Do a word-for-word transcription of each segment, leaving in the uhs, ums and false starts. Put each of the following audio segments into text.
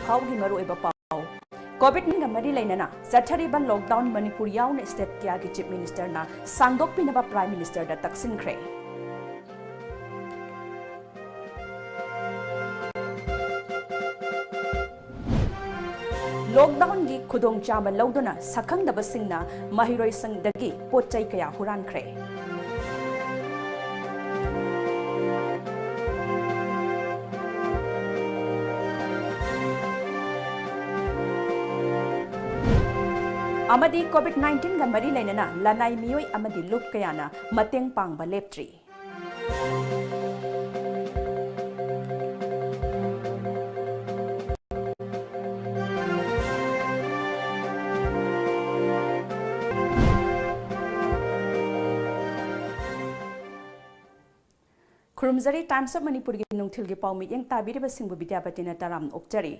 ꯊꯥꯎꯒꯤ ꯃꯔꯨꯑꯣꯏꯕ ꯄꯥꯎ꯫ ꯀꯣꯚꯤꯗ ꯅꯥꯏꯟꯇꯤꯟꯒ ꯃꯔꯤ ꯂꯩꯅꯅ ꯆꯠꯊꯔꯤꯕ ꯂꯣꯛꯗꯥꯎꯟ ꯃꯅꯤꯄꯨꯔ ꯌꯥꯎꯅ ꯁ꯭ꯇꯦꯠ ꯀꯌꯥꯒꯤ ꯆꯤꯐ ꯃꯤꯅꯤꯁꯇꯔꯅ ꯁꯥꯡꯗꯣꯛꯄꯤꯅꯕ ꯄ꯭ꯔꯥꯏꯝ ꯃꯤꯅꯤꯁꯇꯔꯗ ꯇꯛꯁꯤꯟꯈ꯭ꯔꯦ꯫ ꯂꯣꯛꯗꯥꯎꯟꯒꯤ ꯈꯨꯗꯣꯡꯆꯥꯕ ꯂꯧꯗꯨꯅ ꯁꯛꯈꯪꯗꯕꯁꯤꯡꯅ ꯃꯍꯩꯔꯣꯏꯁꯪꯗꯒꯤ ꯄꯣꯠ ꯆꯩ ꯀꯌꯥ ꯍꯨꯔꯥꯟꯈ꯭ꯔꯦ꯫ ꯑꯃꯗꯤ ꯀꯣꯚꯤꯗ ꯅꯥꯏꯟꯇꯤꯟꯒ ꯃꯔꯤ ꯂꯩꯅꯅ ꯂꯅꯥꯏ ꯃꯤꯑꯣꯏ ꯑꯃꯗꯤ ꯂꯨꯞ ꯀꯌꯥꯅ ꯃꯇꯦꯡ ꯄꯥꯡꯕ ꯂꯦꯞꯇ꯭ꯔꯤ꯫ ꯈꯨꯔꯨꯝꯖꯔꯤ꯫ Times of ꯃꯅꯤꯄꯨꯔꯒꯤ ꯅꯨꯡꯊꯤꯜꯒꯤ ꯄꯥꯎ ꯃꯤꯠꯌꯦꯡ ꯇꯥꯕꯤꯔꯤꯕꯁꯤꯡꯕꯨ ꯕꯤꯗ꯭ꯌꯥꯄꯇꯤꯅ ꯇꯔꯥꯝꯅ ꯑꯣꯛꯆꯔꯤ꯫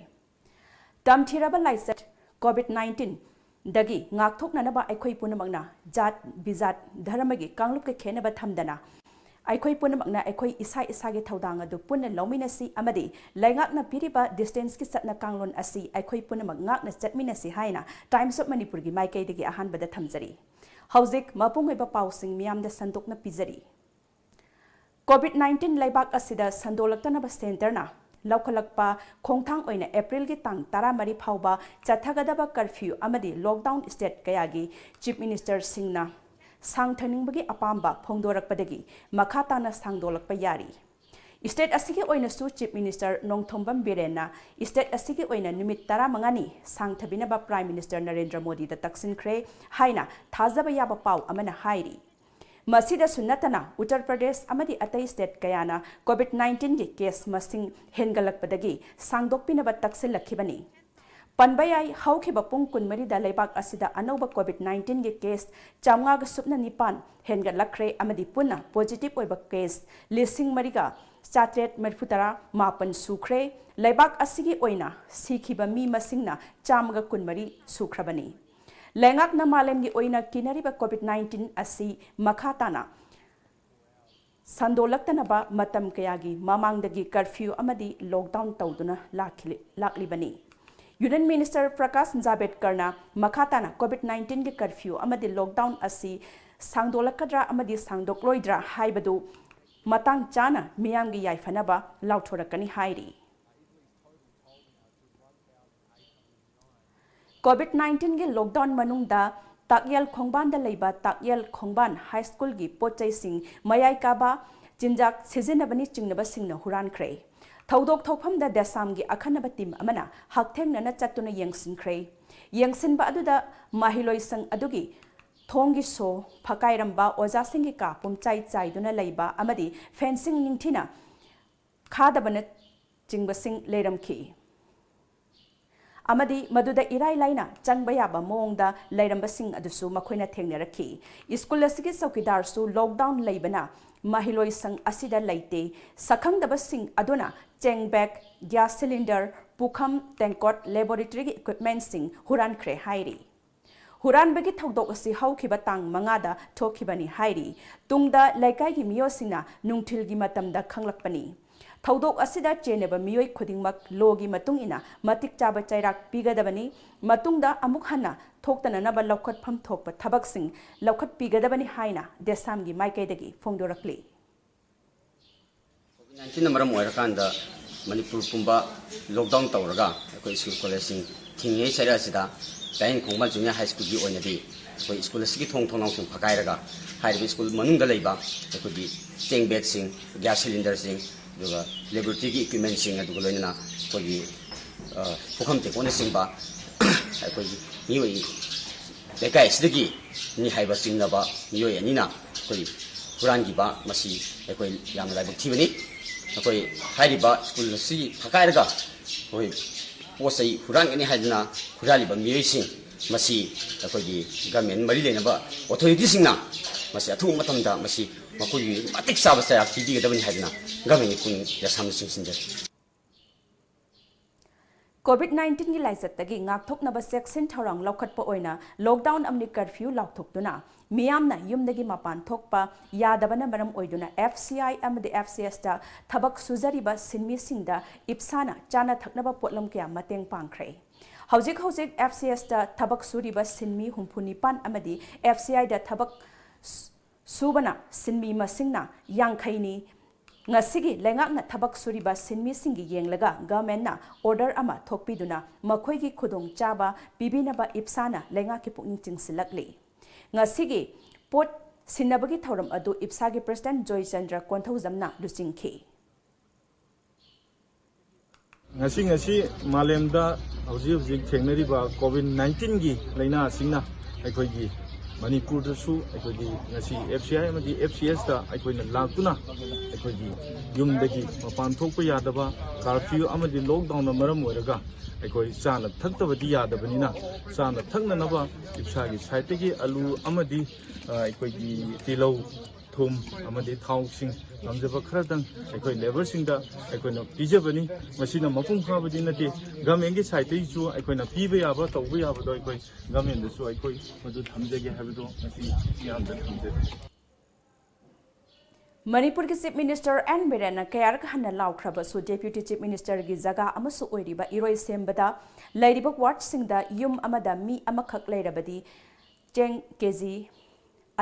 ꯇꯝꯊꯤꯔꯕ ꯂꯥꯏꯆꯠ ꯀꯣꯚꯤꯗ ꯅꯥꯏꯟꯇꯤꯟꯗꯒꯤ ꯉꯥꯛꯊꯣꯛꯅꯅꯕ ꯑꯩꯈꯣꯏ ꯄꯨꯝꯅꯃꯛꯅ ꯖꯥꯠ, ꯕꯤꯖꯥꯠ, ꯙꯔꯃꯒꯤ ꯀꯥꯡꯂꯨꯞꯀ ꯈꯦꯟꯅꯕ ꯊꯝꯗꯅ ꯑꯩꯈꯣꯏ ꯄꯨꯝꯅꯃꯛꯅ ꯑꯩꯈꯣꯏ ꯏꯁꯥ ꯏꯁꯥꯒꯤ ꯊꯧꯗꯥꯡ ꯑꯗꯨ ꯄꯨꯟꯅ ꯂꯧꯃꯤꯟꯅꯁꯤ ꯑꯃꯗꯤ ꯂꯩꯉꯥꯛꯅ ꯄꯤꯔꯤꯕ ꯗꯤꯁꯇꯦꯟꯁꯀꯤ ꯆꯠꯅ ꯀꯥꯡꯂꯣꯟ ꯑꯁꯤ ꯑꯩꯈꯣꯏ ꯄꯨꯝꯅꯃꯛ ꯉꯥꯛꯅ ꯆꯠꯃꯤꯟꯅꯁꯤ ꯍꯥꯏꯅ Times of ꯃꯅꯤꯄꯨꯔꯒꯤ ꯃꯥꯏꯀꯩꯗꯒꯤ ꯑꯍꯥꯟꯕꯗ ꯊꯝꯖꯔꯤ꯫ ꯍꯧꯖꯤꯛ ꯃꯄꯨꯡ ꯑꯣꯏꯕ ꯄꯥꯎꯁꯤꯡ ꯃꯤꯌꯥꯝꯗ ꯁꯟꯗꯣꯛꯅ ꯄꯤꯖꯔꯤ꯫ ꯀꯣꯚꯤꯗ ꯅꯥꯏꯟꯇꯤꯟ ꯂꯩꯕꯥꯛ ꯑꯁꯤꯗ ꯁꯟꯗꯣꯛꯂꯛꯇꯅꯕ ꯁꯦꯟꯇꯔꯅ ꯂꯧꯈꯠꯂꯛꯄ ꯈꯣꯡꯊꯥꯡ ꯑꯣꯏꯅ ꯑꯦꯄ꯭ꯔꯤꯜꯒꯤ ꯇꯥꯡ ꯇꯔꯥꯃꯔꯤ ꯐꯥꯎꯕ ꯆꯠꯊꯒꯗꯕ ꯀꯔꯐ꯭ꯌꯨ ꯑꯃꯗꯤ ꯂꯣꯛꯗꯥꯎꯟ ꯁ꯭ꯇꯦꯠ ꯀꯌꯥꯒꯤ ꯆꯤꯐ ꯃꯤꯅꯤꯁꯇꯔꯁꯤꯡꯅ ꯁꯥꯡꯊꯅꯤꯡꯕꯒꯤ ꯑꯄꯥꯝꯕ ꯐꯣꯡꯗꯣꯔꯛꯄꯗꯒꯤ ꯃꯈꯥ ꯇꯥꯅ ꯁꯥꯡꯗꯣꯛꯂꯛꯄ ꯌꯥꯔꯤ꯫ ꯁ꯭ꯇꯦꯠ ꯑꯁꯤꯒꯤ ꯑꯣꯏꯅꯁꯨ ꯆꯤꯐ ꯃꯤꯅꯤꯁꯇꯔ ꯅꯣꯡꯊꯣꯝꯕꯝ ꯕꯤꯔꯦꯟꯅ ꯁ꯭ꯇꯦꯠ ꯑꯁꯤꯒꯤ ꯑꯣꯏꯅ ꯅꯨꯃꯤꯠ ꯇꯔꯥꯃꯉꯥꯅꯤ ꯁꯥꯡꯊꯕꯤꯅꯕ ꯄ꯭ꯔꯥꯏꯝ ꯃꯤꯅꯤꯁꯇꯔ ꯅꯔꯦꯟꯗ꯭ꯔ ꯃꯣꯗꯤꯗ ꯇꯛꯁꯤꯟꯈ꯭ꯔꯦ ꯍꯥꯏꯅ ꯊꯥꯖꯕ ꯌꯥꯕ ꯄꯥꯎ ꯑꯃꯅ ꯍꯥꯏꯔꯤ꯫ ꯃꯁꯤꯗꯁꯨ ꯅꯠꯇꯅ ꯎꯠꯇꯔ ꯄ꯭ꯔꯗꯦꯁ ꯑꯃꯗꯤ ꯑꯇꯩ ꯁ꯭ꯇꯦꯠ ꯀꯌꯥꯅ ꯀꯣꯚꯤꯗ ꯅꯥꯏꯟꯇꯤꯟꯒꯤ ꯀꯦꯁ ꯃꯁꯤꯡ ꯍꯦꯟꯒꯠꯂꯛꯄꯗꯒꯤ ꯁꯥꯡꯗꯣꯛꯄꯤꯅꯕ ꯇꯛꯁꯤꯜꯂꯛꯈꯤꯕꯅꯤ꯫ ꯄꯟꯕ ꯌꯥꯏ, ꯍꯧꯈꯤꯕ ꯄꯨꯡ ꯀꯨꯟꯃꯔꯤꯗ ꯂꯩꯕꯥꯛ ꯑꯁꯤꯗ ꯑꯅꯧꯕ ꯀꯣꯚꯤꯗ ꯅꯥꯏꯟꯇꯤꯟꯒꯤ ꯀꯦꯁ ꯆꯥꯝꯃꯉꯥꯒ ꯁꯨꯞꯅ ꯅꯤꯄꯥꯟ ꯍꯦꯟꯒꯠꯂꯛꯈ꯭ꯔꯦ ꯑꯃꯗꯤ ꯄꯨꯟꯅ ꯄꯣꯖꯤꯇꯤꯚ ꯑꯣꯏꯕ ꯀꯦꯁ ꯂꯤꯁꯤꯡ ꯃꯔꯤꯒ ꯆꯥꯇ꯭ꯔꯦꯠ ꯃꯔꯤꯐꯨꯇꯔꯥ ꯃꯥꯄꯟ ꯁꯨꯈ꯭ꯔꯦ꯫ ꯂꯩꯕꯥꯛ ꯑꯁꯤꯒꯤ ꯑꯣꯏꯅ ꯁꯤꯈꯤꯕ ꯃꯤ ꯃꯁꯤꯡꯅ ꯆꯥꯝꯃꯒ ꯀꯨꯟꯃꯔꯤ ꯁꯨꯈ꯭ꯔꯕꯅꯤ꯫ ꯂꯩꯉꯥꯛꯅ ꯃꯥꯂꯦꯝꯒꯤ ꯑꯣꯏꯅ ꯀꯤꯅꯔꯤꯕ ꯀꯣꯚꯤꯗ ꯅꯥꯏꯟꯇꯤꯟ ꯑꯁꯤ ꯃꯈꯥ ꯇꯥꯅ ꯁꯟꯗꯣꯛꯂꯛꯇꯅꯕ ꯃꯇꯝ ꯀꯌꯥꯒꯤ ꯃꯃꯥꯡꯗꯒꯤ curfew ꯑꯃꯗꯤ lockdown ꯇꯧꯗꯨꯅ ꯂꯥꯛꯈꯤ-, ꯂꯥꯛꯂꯤꯕꯅꯤ꯫ Union Minister ꯄ꯭ꯔꯀꯥꯁ ꯖꯥꯕꯦꯗꯀꯔꯅ ꯃꯈꯥ ꯇꯥꯅ COVID nineteenꯒꯤ curfew ꯑꯃꯗꯤ lockdown ꯑꯁꯤ ꯁꯥꯡꯗꯣꯛꯂꯛꯀꯗ꯭ꯔꯥ ꯑꯃꯗꯤ ꯁꯥꯡꯗꯣꯛꯂꯣꯏꯗ꯭ꯔꯥ ꯍꯥꯏꯕꯗꯨ ꯃꯇꯥꯡ ꯆꯥꯅ ꯃꯤꯌꯥꯝꯒꯤ ꯌꯥꯏꯐꯅꯕ ꯂꯥꯎꯊꯣꯔꯛꯀꯅꯤ ꯍꯥꯏꯔꯤ꯫ COVID nineteenꯒꯤ lockdown ꯃꯅꯨꯡꯗ ꯇꯥꯛꯌꯦꯜ ꯈꯣꯡꯕꯥꯟꯗ ꯂꯩꯕ ꯇꯥꯛꯌꯦꯜ ꯈꯣꯡꯕꯥꯟ High Schoolꯒꯤ ꯄꯣꯠ ꯆꯩꯁꯤꯡ ꯃꯌꯥꯏ ꯀꯥꯕ, ꯆꯤꯟꯖꯥꯛ ꯁꯤꯖꯤꯟꯅꯕꯅꯤ ꯆꯤꯡꯅꯕꯁꯤꯡꯅ ꯍꯨꯔꯥꯟꯈ꯭ꯔꯦ꯫ ꯊꯧꯗꯣꯛ ꯊꯣꯛꯐꯝꯗ ꯗꯦꯁꯥꯝꯒꯤ ꯑꯈꯟꯅꯕ team ꯑꯃꯅ ꯍꯛꯊꯦꯡꯅꯅ ꯆꯠꯇꯨꯅ ꯌꯦꯡꯁꯤꯟꯈ꯭ꯔꯦ꯫ ꯌꯦꯡꯁꯤꯟꯕ ꯑꯗꯨꯗ ꯃꯍꯩꯂꯣꯏꯁꯪ ꯑꯗꯨꯒꯤ ꯊꯣꯡꯒꯤ ꯁꯣ ꯐꯀꯥꯏꯔꯝꯕ, ꯑꯣꯖꯥꯁꯤꯡꯒꯤ ꯀꯥ ꯄꯨꯝꯆꯥꯏ ꯆꯥꯏꯗꯨꯅ ꯂꯩꯕ ꯑꯃꯗꯤ fencing ꯅꯤꯡꯊꯤꯅ ꯈꯥꯗꯕꯅꯆꯤꯡꯕꯁꯤꯡ ꯂꯩꯔꯝꯈꯤ꯫ ꯑꯃꯗꯤ ꯃꯗꯨꯗ ꯏꯔꯥꯏ ꯂꯥꯏꯅ ꯆꯪꯕ ꯌꯥꯕ ꯃꯑꯣꯡꯗ ꯂꯩꯔꯝꯕꯁꯤꯡ ꯑꯗꯨꯁꯨ ꯃꯈꯣꯏꯅ ꯊꯦꯡꯅꯔꯛꯈꯤ꯫ School ꯑꯁꯤꯒꯤ ꯆꯧꯀꯤꯗꯥꯔꯁꯨ lockdown ꯂꯩꯕꯅ ꯃꯍꯩꯂꯣꯏꯁꯪ ꯑꯁꯤꯗ ꯂꯩꯇꯦ꯫ ꯁꯛꯈꯪꯗꯕꯁꯤꯡ ꯑꯗꯨꯅ ꯆꯦꯡ bag, gas cylinder, ꯄꯨꯈꯝ, ꯇꯦꯡꯀꯣꯠ, laboratoryꯒꯤ equipmentꯁꯤꯡ ꯍꯨꯔꯥꯟꯈ꯭ꯔꯦ ꯍꯥꯏꯔꯤ꯫ ꯍꯨꯔꯥꯟꯕꯒꯤ ꯊꯧꯗꯣꯛ ꯑꯁꯤ ꯍꯧꯈꯤꯕ ꯇꯥꯡ ꯃꯉꯥꯗ ꯊꯣꯛꯈꯤꯕꯅꯤ ꯍꯥꯏꯔꯤ꯫ ꯇꯨꯡꯗ ꯂꯩꯀꯥꯏꯒꯤ ꯃꯤꯑꯣꯏꯁꯤꯡꯅ ꯅꯨꯡꯊꯤꯜꯒꯤ ꯃꯇꯝꯗ ꯈꯪꯂꯛꯄꯅꯤ꯫ ꯊꯧꯗꯣꯛ ꯑꯁꯤꯗ ꯆꯦꯟꯅꯕ ꯃꯤꯑꯣꯏ ꯈꯨꯗꯤꯡꯃꯛ lawꯒꯤ ꯃꯇꯨꯡ ꯏꯟꯅ ꯃꯇꯤꯛ ꯆꯥꯕ ꯆꯩꯔꯥꯛ ꯄꯤꯒꯗꯕꯅꯤ꯫ ꯃꯇꯨꯡꯗ ꯑꯃꯨꯛ ꯍꯟꯅ ꯊꯣꯛꯇꯅꯅꯕ ꯂꯧꯈꯠꯐꯝ ꯊꯣꯛꯄ ꯊꯕꯛꯁꯤꯡ ꯂꯧꯈꯠꯄꯤꯒꯗꯕꯅꯤ ꯍꯥꯏꯅ ꯗꯦꯁꯥꯝꯒꯤ ꯃꯥꯏꯀꯩꯗꯒꯤ ꯐꯣꯡꯗꯣꯔꯛꯂꯤ꯫ COVID nineteenꯅ ꯃꯔꯝ ꯑꯣꯏꯔꯀꯥꯟꯗ ꯃꯅꯤꯄꯨꯔ ꯄꯨꯝꯕ lockdown ꯇꯧꯔꯒ ꯑꯩꯈꯣꯏ school collegeꯁꯤꯡ ꯊꯤꯡꯉꯤꯉꯩ ꯆꯩꯔꯛ ꯑꯁꯤꯗ ꯇꯥꯛꯌꯦꯜ ꯈꯣꯡꯕꯥꯟ Junior High Schoolꯒꯤ ꯑꯣꯏꯅꯗꯤ ꯑꯩꯈꯣꯏ school ꯑꯁꯤꯒꯤ ꯊꯣꯡ ꯊꯣꯡꯅꯥꯎꯁꯤꯡ ꯐꯛꯀꯥꯏꯔꯒ ꯍꯥꯏꯔꯤꯕ school ꯃꯅꯨꯡꯗ ꯂꯩꯕ ꯑꯩꯈꯣꯏꯒꯤ ꯆꯦꯡ bagꯁꯤꯡ, gas cylinderꯁꯤꯡ, ꯑꯗꯨꯒ laboratoryꯒꯤ equipmentꯁꯤꯡ, ꯑꯗꯨꯒ ꯂꯣꯏꯅꯅ ꯑꯩꯈꯣꯏꯒꯤ, ꯑ, ꯄꯨꯈꯝ ꯇꯦꯡꯀꯣꯠꯅꯆꯤꯡꯕ ꯑꯩꯈꯣꯏꯒꯤ ꯃꯤꯑꯣꯏ ꯂꯩꯀꯥꯏ ꯑꯁꯤꯗꯒꯤꯅꯤ ꯍꯥꯏꯕ ꯆꯤꯡꯅꯕ ꯃꯤꯑꯣꯏ ꯑꯅꯤꯅ ꯑꯩꯈꯣꯏ ꯍꯨꯔꯥꯟꯈꯤꯕ, ꯃꯁꯤ ꯑꯩꯈꯣꯏ ꯌꯥꯝꯅ ꯂꯥꯏꯕꯛ ꯊꯤꯕꯅꯤ꯫ ꯑꯩꯈꯣꯏ ꯍꯥꯏꯔꯤꯕ school ꯑꯁꯤ ꯐꯛꯀꯥꯏꯔꯒ ꯑꯩꯈꯣꯏ ꯄꯣꯠ ꯆꯩ ꯍꯨꯔꯥꯟꯒꯅꯤ ꯍꯥꯏꯗꯨꯅ ꯍꯨꯔꯥꯜꯂꯤꯕ ꯃꯤꯑꯣꯏꯁꯤꯡ ꯃꯁꯤ ꯑꯩꯈꯣꯏꯒꯤ government ꯃꯔꯤ ꯂꯩꯅꯕ authorityꯁꯤꯡꯅ ꯃꯁꯤ ꯑꯊꯨꯕ ꯃꯇꯝꯗ ꯃꯁꯤ ꯃꯈꯣꯏꯒꯤ ꯃꯇꯤꯛ ꯆꯥꯕ ꯆꯩꯔꯥꯛ ꯄꯤꯕꯤꯒꯗꯕꯅꯤ ꯍꯥꯏꯗꯨꯅ governmentꯀꯤ ꯄꯨꯛꯅꯤꯡ ꯌꯥꯁꯥꯡꯅ ꯆꯤꯡꯁꯤꯟꯖꯔꯤ꯫ ꯀꯣꯚꯤꯗ ꯅꯥꯏꯟꯇꯤꯟꯒꯤ ꯂꯥꯏꯆꯠꯇꯒꯤ ꯉꯥꯛꯊꯣꯛꯅꯕ ꯆꯦꯛꯁꯤꯟ ꯊꯧꯔꯥꯡ ꯂꯧꯈꯠꯄ ꯑꯣꯏꯅ ꯂꯣꯛꯗꯥꯎꯟ ꯑꯃꯗꯤ ꯀꯔꯐ꯭ꯌꯨ ꯂꯥꯎꯊꯣꯛꯇꯨꯅ ꯃꯤꯌꯥꯝꯅ ꯌꯨꯝꯗꯒꯤ ꯃꯄꯥꯟ ꯊꯣꯛꯄ ꯌꯥꯗꯕꯅ ꯃꯔꯝ ꯑꯣꯏꯗꯨꯅ ꯑꯦꯐ ꯁꯤ ꯑꯥꯏ ꯑꯃꯗꯤ ꯑꯦꯐ ꯁꯤ ꯑꯦꯁꯇ ꯊꯕꯛ ꯁꯨꯖꯔꯤꯕ ꯁꯤꯟꯃꯤꯁꯤꯡꯗ ꯏꯞꯁꯥꯅ ꯆꯥꯅ ꯊꯛꯅꯕ ꯄꯣꯠꯂꯝ ꯀꯌꯥ ꯃꯇꯦꯡ ꯄꯥꯡꯈ꯭ꯔꯦ꯫ ꯍꯧꯖꯤꯛ ꯍꯧꯖꯤꯛ ꯑꯦꯐ ꯁꯤ ꯑꯦꯁꯇ ꯊꯕꯛ ꯁꯨꯔꯤꯕ ꯁꯤꯟꯃꯤ ꯍꯨꯝꯐꯨ ꯅꯤꯄꯥꯟ ꯑꯃꯗꯤ ꯑꯦꯐ ꯁꯤ ꯑꯥꯏꯗ ꯊꯕꯛ ꯁꯨꯕꯅ ꯁꯤꯟꯃꯤ ꯃꯁꯤꯡꯅ ꯌꯥꯡꯈꯩꯅꯤ꯫ ꯉꯁꯤꯒꯤ ꯂꯩꯉꯥꯛꯅ ꯊꯕꯛ ꯁꯨꯔꯤꯕ ꯁꯤꯟꯃꯤꯁꯤꯡꯒꯤ ꯌꯦꯡꯂꯒ ꯒꯚꯔꯟꯃꯦꯟꯠꯅ ꯑꯣꯔꯗꯔ ꯑꯃ ꯊꯣꯛꯄꯤꯗꯨꯅ ꯃꯈꯣꯏꯒꯤ ꯈꯨꯗꯣꯡꯆꯥꯕ ꯄꯤꯕꯤꯅꯕ ꯏꯞꯁꯥꯅ ꯂꯩꯉꯥꯛꯀꯤ ꯄꯨꯛꯅꯤꯡ ꯆꯤꯡꯁꯤꯜꯂꯛꯂꯤ꯫ ꯉꯁꯤꯒꯤ ꯄꯣꯠ ꯁꯤꯟꯅꯕꯒꯤ ꯊꯧꯔꯝ ꯑꯗꯨ ꯏꯞꯁꯥꯒꯤ ꯄ꯭ꯔꯁꯤꯗꯦꯟꯠ ꯖꯣꯏꯆꯟꯗ꯭ꯔ ꯀꯣꯟꯊꯧꯖꯝꯅ ꯂꯨꯆꯤꯡꯈꯤ꯫ ꯉꯁꯤ ꯉꯁꯤ ꯃꯥꯂꯦꯝꯗ ꯍꯧꯖꯤꯛ ꯍꯧꯖꯤꯛ ꯊꯦꯡꯅꯔꯤꯕ ꯀꯣꯚꯤꯗ ꯅꯥꯏꯟꯇꯤꯟꯒꯤ ꯂꯥꯏꯅꯥ ꯑꯁꯤꯅ ꯑꯩꯈꯣꯏꯒꯤ ꯃꯅꯤꯄꯨꯔꯗꯁꯨ ꯑꯩꯈꯣꯏꯒꯤ ꯉꯁꯤ ꯑꯦꯐ ꯁꯤ ꯑꯥꯏ ꯑꯃꯗꯤ ꯑꯦꯐ ꯁꯤ ꯑꯦꯁꯇ ꯑꯩꯈꯣꯏꯅ ꯂꯥꯛꯇꯨꯅ ꯑꯩꯈꯣꯏꯒꯤ ꯌꯨꯝꯗꯒꯤ ꯃꯄꯥꯟ ꯊꯣꯛꯄ ꯌꯥꯗꯕ ꯀꯥꯔꯐ꯭ꯌꯨ ꯑꯃꯗꯤ ꯂꯣꯛꯗꯥꯎꯟꯅ ꯃꯔꯝ ꯑꯣꯏꯔꯒ ꯑꯩꯈꯣꯏ ꯆꯥꯅ ꯊꯛꯇꯕꯗꯤ ꯌꯥꯗꯕꯅꯤꯅ ꯆꯥꯅ ꯊꯛꯅꯅꯕ ꯏꯞꯁꯥꯒꯤ ꯁꯥꯏꯠꯇꯒꯤ ꯑꯂꯨ ꯑꯃꯗꯤ ꯑꯩꯈꯣꯏꯒꯤ ꯇꯤꯜꯍꯧ ꯊꯨꯝ ꯑꯃꯗꯤ ꯊꯥꯎꯁꯤꯡ ꯉꯝꯖꯕ ꯈꯔꯗꯪ ꯑꯩꯈꯣꯏ ꯂꯦꯕꯔꯁꯤꯡꯗ ꯑꯩꯈꯣꯏꯅ ꯄꯤꯖꯕꯅꯤ꯫ ꯃꯁꯤꯅ ꯃꯄꯨꯡ ꯐꯥꯕꯗꯤ ꯅꯠꯇꯦ꯫ ꯒꯃꯦꯟꯒꯤ ꯁꯥꯏꯠꯇꯒꯤꯁꯨ ꯑꯩꯈꯣꯏꯅ ꯄꯤꯕ ꯌꯥꯕ ꯇꯧꯕ ꯌꯥꯕꯗꯣ ꯑꯩꯈꯣꯏ ꯒꯃꯦꯟꯗꯁꯨ ꯑꯩꯈꯣꯏ ꯃꯗꯨ ꯊꯝꯖꯒꯦ ꯍꯥꯏꯕꯗꯣ ꯉꯁꯤ ꯃꯤꯌꯥꯝꯗ ꯊꯝꯖꯔꯤ꯫ ꯃꯅꯤꯄꯨꯔꯒꯤ ꯆꯤꯐ ꯃꯤꯅꯤꯁꯇꯔ ꯑꯦꯟ ꯕꯤꯔꯦꯟꯅ ꯀꯌꯥꯔꯛ ꯍꯟꯅ ꯂꯥꯎꯈ꯭ꯔꯕꯁꯨ ꯗꯦꯄ꯭ꯌꯨꯇꯤ ꯆꯤꯐ ꯃꯤꯅꯤꯁꯇꯔꯒꯤ ꯖꯒꯥ ꯑꯃꯁꯨ ꯑꯣꯏꯔꯤꯕ ꯏꯔꯣꯏꯁꯦꯝꯕꯗ ꯂꯩꯔꯤꯕ ꯋꯥꯔꯗꯁꯤꯡꯗ ꯌꯨꯝ ꯑꯃꯗ ꯃꯤ ꯑꯃꯈꯛ ꯂꯩꯔꯕꯗꯤ ꯆꯦꯡ ꯀꯦꯖꯤ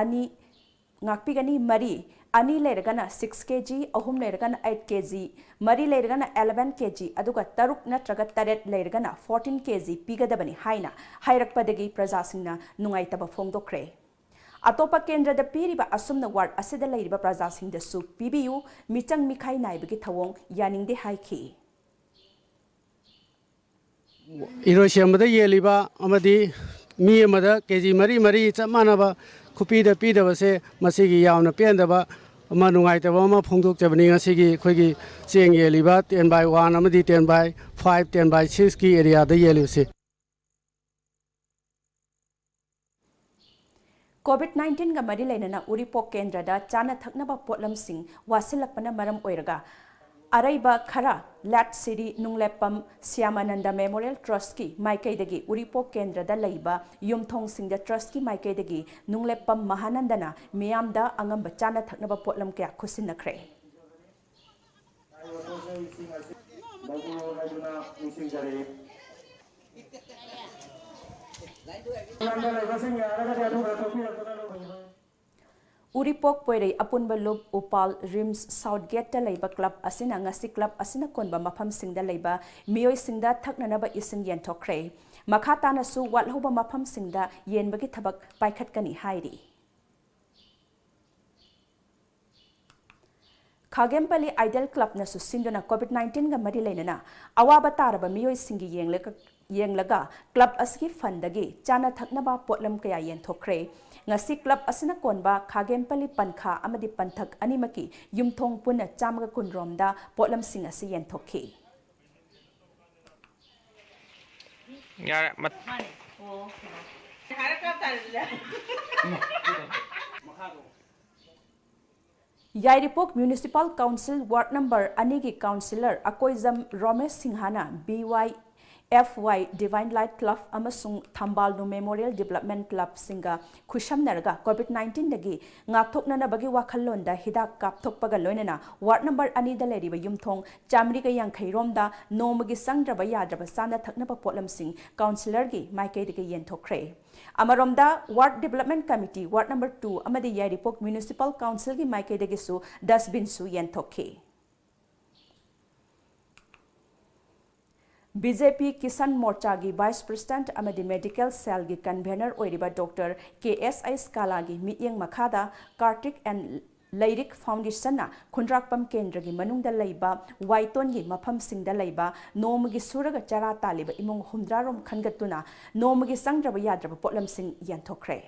ꯑꯅꯤ ꯉꯥꯛꯄꯤꯒꯅꯤ꯫ ꯃꯔꯤ ꯑꯅꯤ ꯂꯩꯔꯒꯅ ꯁꯤꯛꯁ ꯀꯦ ꯖꯤ, ꯑꯍꯨꯝ ꯂꯩꯔꯒꯅ ꯑꯩꯠ ꯀꯦ ꯖꯤ, ꯃꯔꯤ ꯂꯩꯔꯒꯅ ꯑꯦꯂꯦꯚꯦꯟ ꯀꯦ ꯖꯤ, ꯑꯗꯨꯒ ꯇꯔꯨꯛ ꯅꯠꯇ꯭ꯔꯒ ꯇꯔꯦꯠ ꯂꯩꯔꯒꯅ ꯐꯣꯔꯇꯤꯟ ꯀꯦ ꯖꯤ ꯄꯤꯒꯗꯕꯅꯤ ꯍꯥꯏꯅ ꯍꯥꯏꯔꯛꯄꯗꯒꯤ ꯄ꯭ꯔꯖꯥꯁꯤꯡꯅ ꯅꯨꯡꯉꯥꯏꯇꯕ ꯐꯣꯡꯗꯣꯛꯈ꯭ꯔꯦ꯫ ꯑꯇꯣꯞꯄ ꯀꯦꯟꯗ꯭ꯔꯗ ꯄꯤꯔꯤꯕ ꯑꯁꯨꯝꯅ ꯋꯥꯔꯗ ꯑꯁꯤꯗ ꯂꯩꯔꯤꯕ ꯄ꯭ꯔꯖꯥꯁꯤꯡꯗꯁꯨ ꯄꯤꯕꯤꯌꯨ, ꯃꯤꯆꯪ ꯃꯤꯈꯥꯏ ꯅꯥꯏꯕꯒꯤ ꯊꯧꯑꯣꯡ ꯌꯥꯅꯤꯡꯗꯦ ꯍꯥꯏꯈꯤ꯫ ꯏꯔꯣꯏꯁꯦꯝꯕꯗ ꯌꯦꯜꯂꯤꯕ ꯑꯃꯗꯤ ꯃꯤ ꯑꯃꯗ ꯀꯦ ꯖꯤ ꯃꯔꯤ ꯃꯔꯤ ꯆꯞ ꯃꯥꯟꯅꯕ ꯈꯨꯄꯤꯗ ꯄꯤꯗꯕꯁꯦ ꯃꯁꯤꯒꯤ ꯌꯥꯝꯅ ꯄꯦꯟꯗꯕ ꯑꯃ ꯅꯨꯡꯉꯥꯏꯇꯕ ꯑꯃ ꯐꯣꯡꯗꯣꯛꯆꯕꯅꯤ꯫ ꯉꯁꯤꯒꯤ ꯑꯩꯈꯣꯏꯒꯤ ꯆꯦꯡ ꯌꯦꯜꯂꯤꯕ ten by one ꯑꯃꯗꯤ ten by five, ten by sixꯀꯤ ꯑꯦꯔꯤꯌꯥꯗ ꯌꯦꯜꯂꯤꯕꯁꯤ꯫ ꯀꯣꯚꯤꯗ ꯅꯥꯏꯟꯇꯤꯟꯒ ꯃꯔꯤ ꯂꯩꯅꯅ ꯎꯔꯤꯄꯣꯛ ꯀꯦꯟꯗ꯭ꯔꯗ ꯆꯥꯅ ꯊꯛꯅꯕ ꯄꯣꯠꯂꯝꯁꯤꯡ ꯋꯥꯠꯁꯤꯜꯂꯛꯄꯅ ꯃꯔꯝ ꯑꯣꯏꯔꯒ ꯑꯔꯩꯕ ꯈꯔ ꯂꯥꯠ ꯁꯤꯔꯤ ꯅꯨꯡꯂꯦꯞꯄꯝ ꯁ꯭ꯌꯥꯃꯥꯅꯟꯗ ꯃꯦꯃꯣꯔꯤꯌꯦꯜ ꯇ꯭ꯔꯁꯀꯤ ꯃꯥꯏꯀꯩꯗꯒꯤ ꯎꯔꯤꯄꯣꯛ ꯀꯦꯟꯗ꯭ꯔꯗ ꯂꯩꯕ ꯌꯨꯝꯊꯣꯡꯁꯤꯡꯗ ꯇ꯭ꯔꯁꯀꯤ ꯃꯥꯏꯀꯩꯗꯒꯤ ꯅꯨꯡꯂꯦꯞꯄꯝ ꯃꯍꯥꯅꯟꯗꯅ ꯃꯤꯌꯥꯝꯗ ꯑꯉꯝꯕ ꯆꯥꯅ ꯊꯛꯅꯕ ꯄꯣꯠꯂꯝ ꯀꯌꯥ ꯈꯨꯠꯁꯤꯟꯅꯈ꯭ꯔꯦ꯫ ꯎꯔꯤꯄꯣꯛ ꯄꯣꯏꯔꯩ ꯑꯄꯨꯟꯕ ꯂꯨꯞ ꯎꯄꯥꯜ ꯔꯤꯝꯁ ꯁꯥꯎꯠ ꯒꯦꯠꯇ ꯂꯩꯕ ꯀ꯭ꯂꯕ ꯑꯁꯤꯅ ꯉꯁꯤ ꯀ꯭ꯂꯕ ꯑꯁꯤꯅ ꯀꯣꯟꯕ ꯃꯐꯝꯁꯤꯡꯗ ꯂꯩꯕ ꯃꯤꯑꯣꯏꯁꯤꯡꯗ ꯊꯛꯅꯅꯕ ꯏꯁꯤꯡ ꯌꯦꯟꯊꯣꯛꯈ꯭ꯔꯦ꯫ ꯃꯈꯥ ꯇꯥꯅꯁꯨ ꯋꯥꯠꯍꯧꯕ ꯃꯐꯝꯁꯤꯡꯗ ꯌꯦꯟꯕꯒꯤ ꯊꯕꯛ ꯄꯥꯏꯈꯠꯀꯅꯤ ꯍꯥꯏꯔꯤ꯫ ꯈꯥꯒꯦꯝꯄꯜꯂꯤ ꯑꯥꯏꯗꯜ ꯀ꯭ꯂꯕꯅꯁꯨ ꯁꯤꯟꯗꯨꯅ ꯀꯣꯚꯤꯗ ꯅꯥꯏꯟꯇꯤꯟꯒ ꯃꯔꯤ ꯂꯩꯅꯅ ꯑꯋꯥꯕ ꯇꯥꯔꯕ ꯃꯤꯑꯣꯏꯁꯤꯡꯒꯤ ꯌꯦꯡꯂꯒ, ꯌꯦꯡꯂꯒ ꯀ꯭ꯂꯕ ꯑꯁꯤꯒꯤ ꯐꯟꯗꯒꯤ ꯆꯥꯅ ꯊꯛꯅꯕ ꯄꯣꯠꯂꯝ ꯀꯌꯥ ꯌꯦꯟꯊꯣꯛꯈ꯭ꯔꯦ꯫ ꯉꯁꯤ ꯀ꯭ꯂꯕ ꯑꯁꯤꯅ ꯀꯣꯟꯕ ꯈꯥꯒꯦꯝꯄꯜꯂꯤ ꯄꯟꯈꯥ ꯑꯃꯗꯤ ꯄꯟꯊꯛ ꯑꯅꯤꯃꯛꯀꯤ ꯌꯨꯝꯊꯣꯡ ꯄꯨꯟꯅ ꯆꯥꯝꯃꯒ ꯀꯨꯟ ꯔꯣꯝꯗ ꯄꯣꯠꯂꯝꯁꯤꯡ ꯑꯁꯤ ꯌꯦꯟꯊꯣꯛꯈꯤ꯫ ꯌꯥꯔꯦ, ꯃꯠ- ꯌꯥꯏꯔꯤꯄꯣꯛ ꯃ꯭ꯌꯨꯅꯤꯁꯤꯄꯥꯜ ꯀꯥꯎꯟꯁꯤꯜ ꯋꯥꯔꯗ ꯅꯝꯕꯔ ꯑꯅꯤꯒꯤ ꯀꯥꯎꯟꯁꯤꯂꯔ ꯑꯀꯣꯏꯖꯝ ꯔꯣꯃꯦꯁ ꯁꯤꯡꯍꯅ ꯕꯤ ꯋꯥꯏ ꯑꯦꯐ ꯋꯥꯏ ꯗꯤꯚꯥꯏꯟ ꯂꯥꯏꯠ ꯀ꯭ꯂꯕ ꯑꯃꯁꯨꯡ ꯊꯝꯕꯥꯜꯅꯨ ꯃꯦꯃꯣꯔꯤꯌꯦꯜ ꯗꯤꯕꯂꯞꯃꯦꯟ ꯀ꯭ꯂꯕꯁꯤꯡꯒ ꯈꯨꯠꯁꯝꯅꯔꯒ ꯀꯣꯚꯤꯗ ꯅꯥꯏꯟꯇꯤꯟꯗꯒꯤ ꯉꯥꯛꯊꯣꯛꯅꯅꯕꯒꯤ ꯋꯥꯈꯜꯂꯣꯟꯗ ꯍꯤꯗꯥꯛ ꯀꯥꯞꯊꯣꯛꯄꯒ ꯂꯣꯏꯅꯅ ꯋꯥꯔꯗ ꯅꯝꯕꯔ ꯑꯅꯤꯗ ꯂꯩꯔꯤꯕ ꯌꯨꯝꯊꯣꯡ ꯆꯥꯃꯔꯤꯒ ꯌꯥꯡꯈꯩ ꯔꯣꯝꯗ ꯅꯣꯡꯃꯒꯤ ꯆꯪꯗ꯭ꯔꯕ ꯌꯥꯗ꯭ꯔꯕ ꯆꯥꯅ ꯊꯛꯅꯕ ꯄꯣꯠꯂꯝꯁꯤꯡ ꯀꯥꯎꯟꯁꯤꯂꯔꯒꯤ ꯃꯥꯏꯀꯩꯗꯒꯤ ꯌꯦꯟꯊꯣꯛꯈ꯭ꯔꯦ꯫ ꯑꯃꯔꯣꯝꯗ, ward development committee ward number two ꯑꯃꯗꯤ ꯌꯥꯏꯔꯤꯄꯣꯛ ꯃ꯭ꯌꯨꯅꯤꯁꯤꯄꯥꯜ ꯀꯥꯎꯟꯁꯤꯜꯒꯤ ꯃꯥꯏꯀꯩꯗꯒꯤꯁꯨ ꯗꯁꯕꯤꯟꯁꯨ ꯌꯦꯟꯊꯣꯛꯈꯤ꯫ ꯕꯤ ꯖꯦ ꯄꯤ ꯀꯤꯁꯥꯟ ꯃꯣꯔꯆꯥꯒꯤ ꯚꯥꯏꯁ ꯄ꯭ꯔꯦꯁꯤꯗꯦꯟꯠ ꯑꯃꯗꯤ ꯃꯦꯗꯤꯀꯦꯜ ꯁꯦꯜꯒꯤ ꯀꯟꯚꯦꯅꯔ ꯑꯣꯏꯔꯤꯕ ꯗꯣꯛꯇꯔ ꯀꯦ ꯑꯦꯁ ꯑꯩꯁ ꯀꯥꯂꯥꯒꯤ ꯃꯤꯠꯌꯦꯡ ꯃꯈꯥꯗ ꯀꯥꯔꯇꯤꯛ ꯑꯦꯟ ꯂꯩꯔꯤꯛ ꯐꯥꯎꯟꯗꯦꯁꯟꯅ ꯈꯨꯟꯗ꯭ꯔꯥꯛꯄꯝ ꯀꯦꯟꯗ꯭ꯔꯒꯤ ꯃꯅꯨꯡꯗ ꯂꯩꯕ ꯋꯥꯏꯇꯣꯟꯒꯤ ꯃꯐꯝꯁꯤꯡꯗ ꯂꯩꯕ ꯅꯣꯡꯃꯒꯤ ꯁꯨꯔꯒ ꯆꯔꯥ ꯇꯥꯜꯂꯤꯕ ꯏꯃꯨꯡ ꯍꯨꯝꯗ꯭ꯔꯥ ꯔꯣꯝ ꯈꯟꯒꯠꯇꯨꯅ ꯅꯣꯡꯃꯒꯤ ꯆꯪꯗ꯭ꯔꯕ ꯌꯥꯗ꯭ꯔꯕ ꯄꯣꯠꯂꯝꯁꯤꯡ ꯌꯦꯟꯊꯣꯛꯈ꯭ꯔꯦ꯫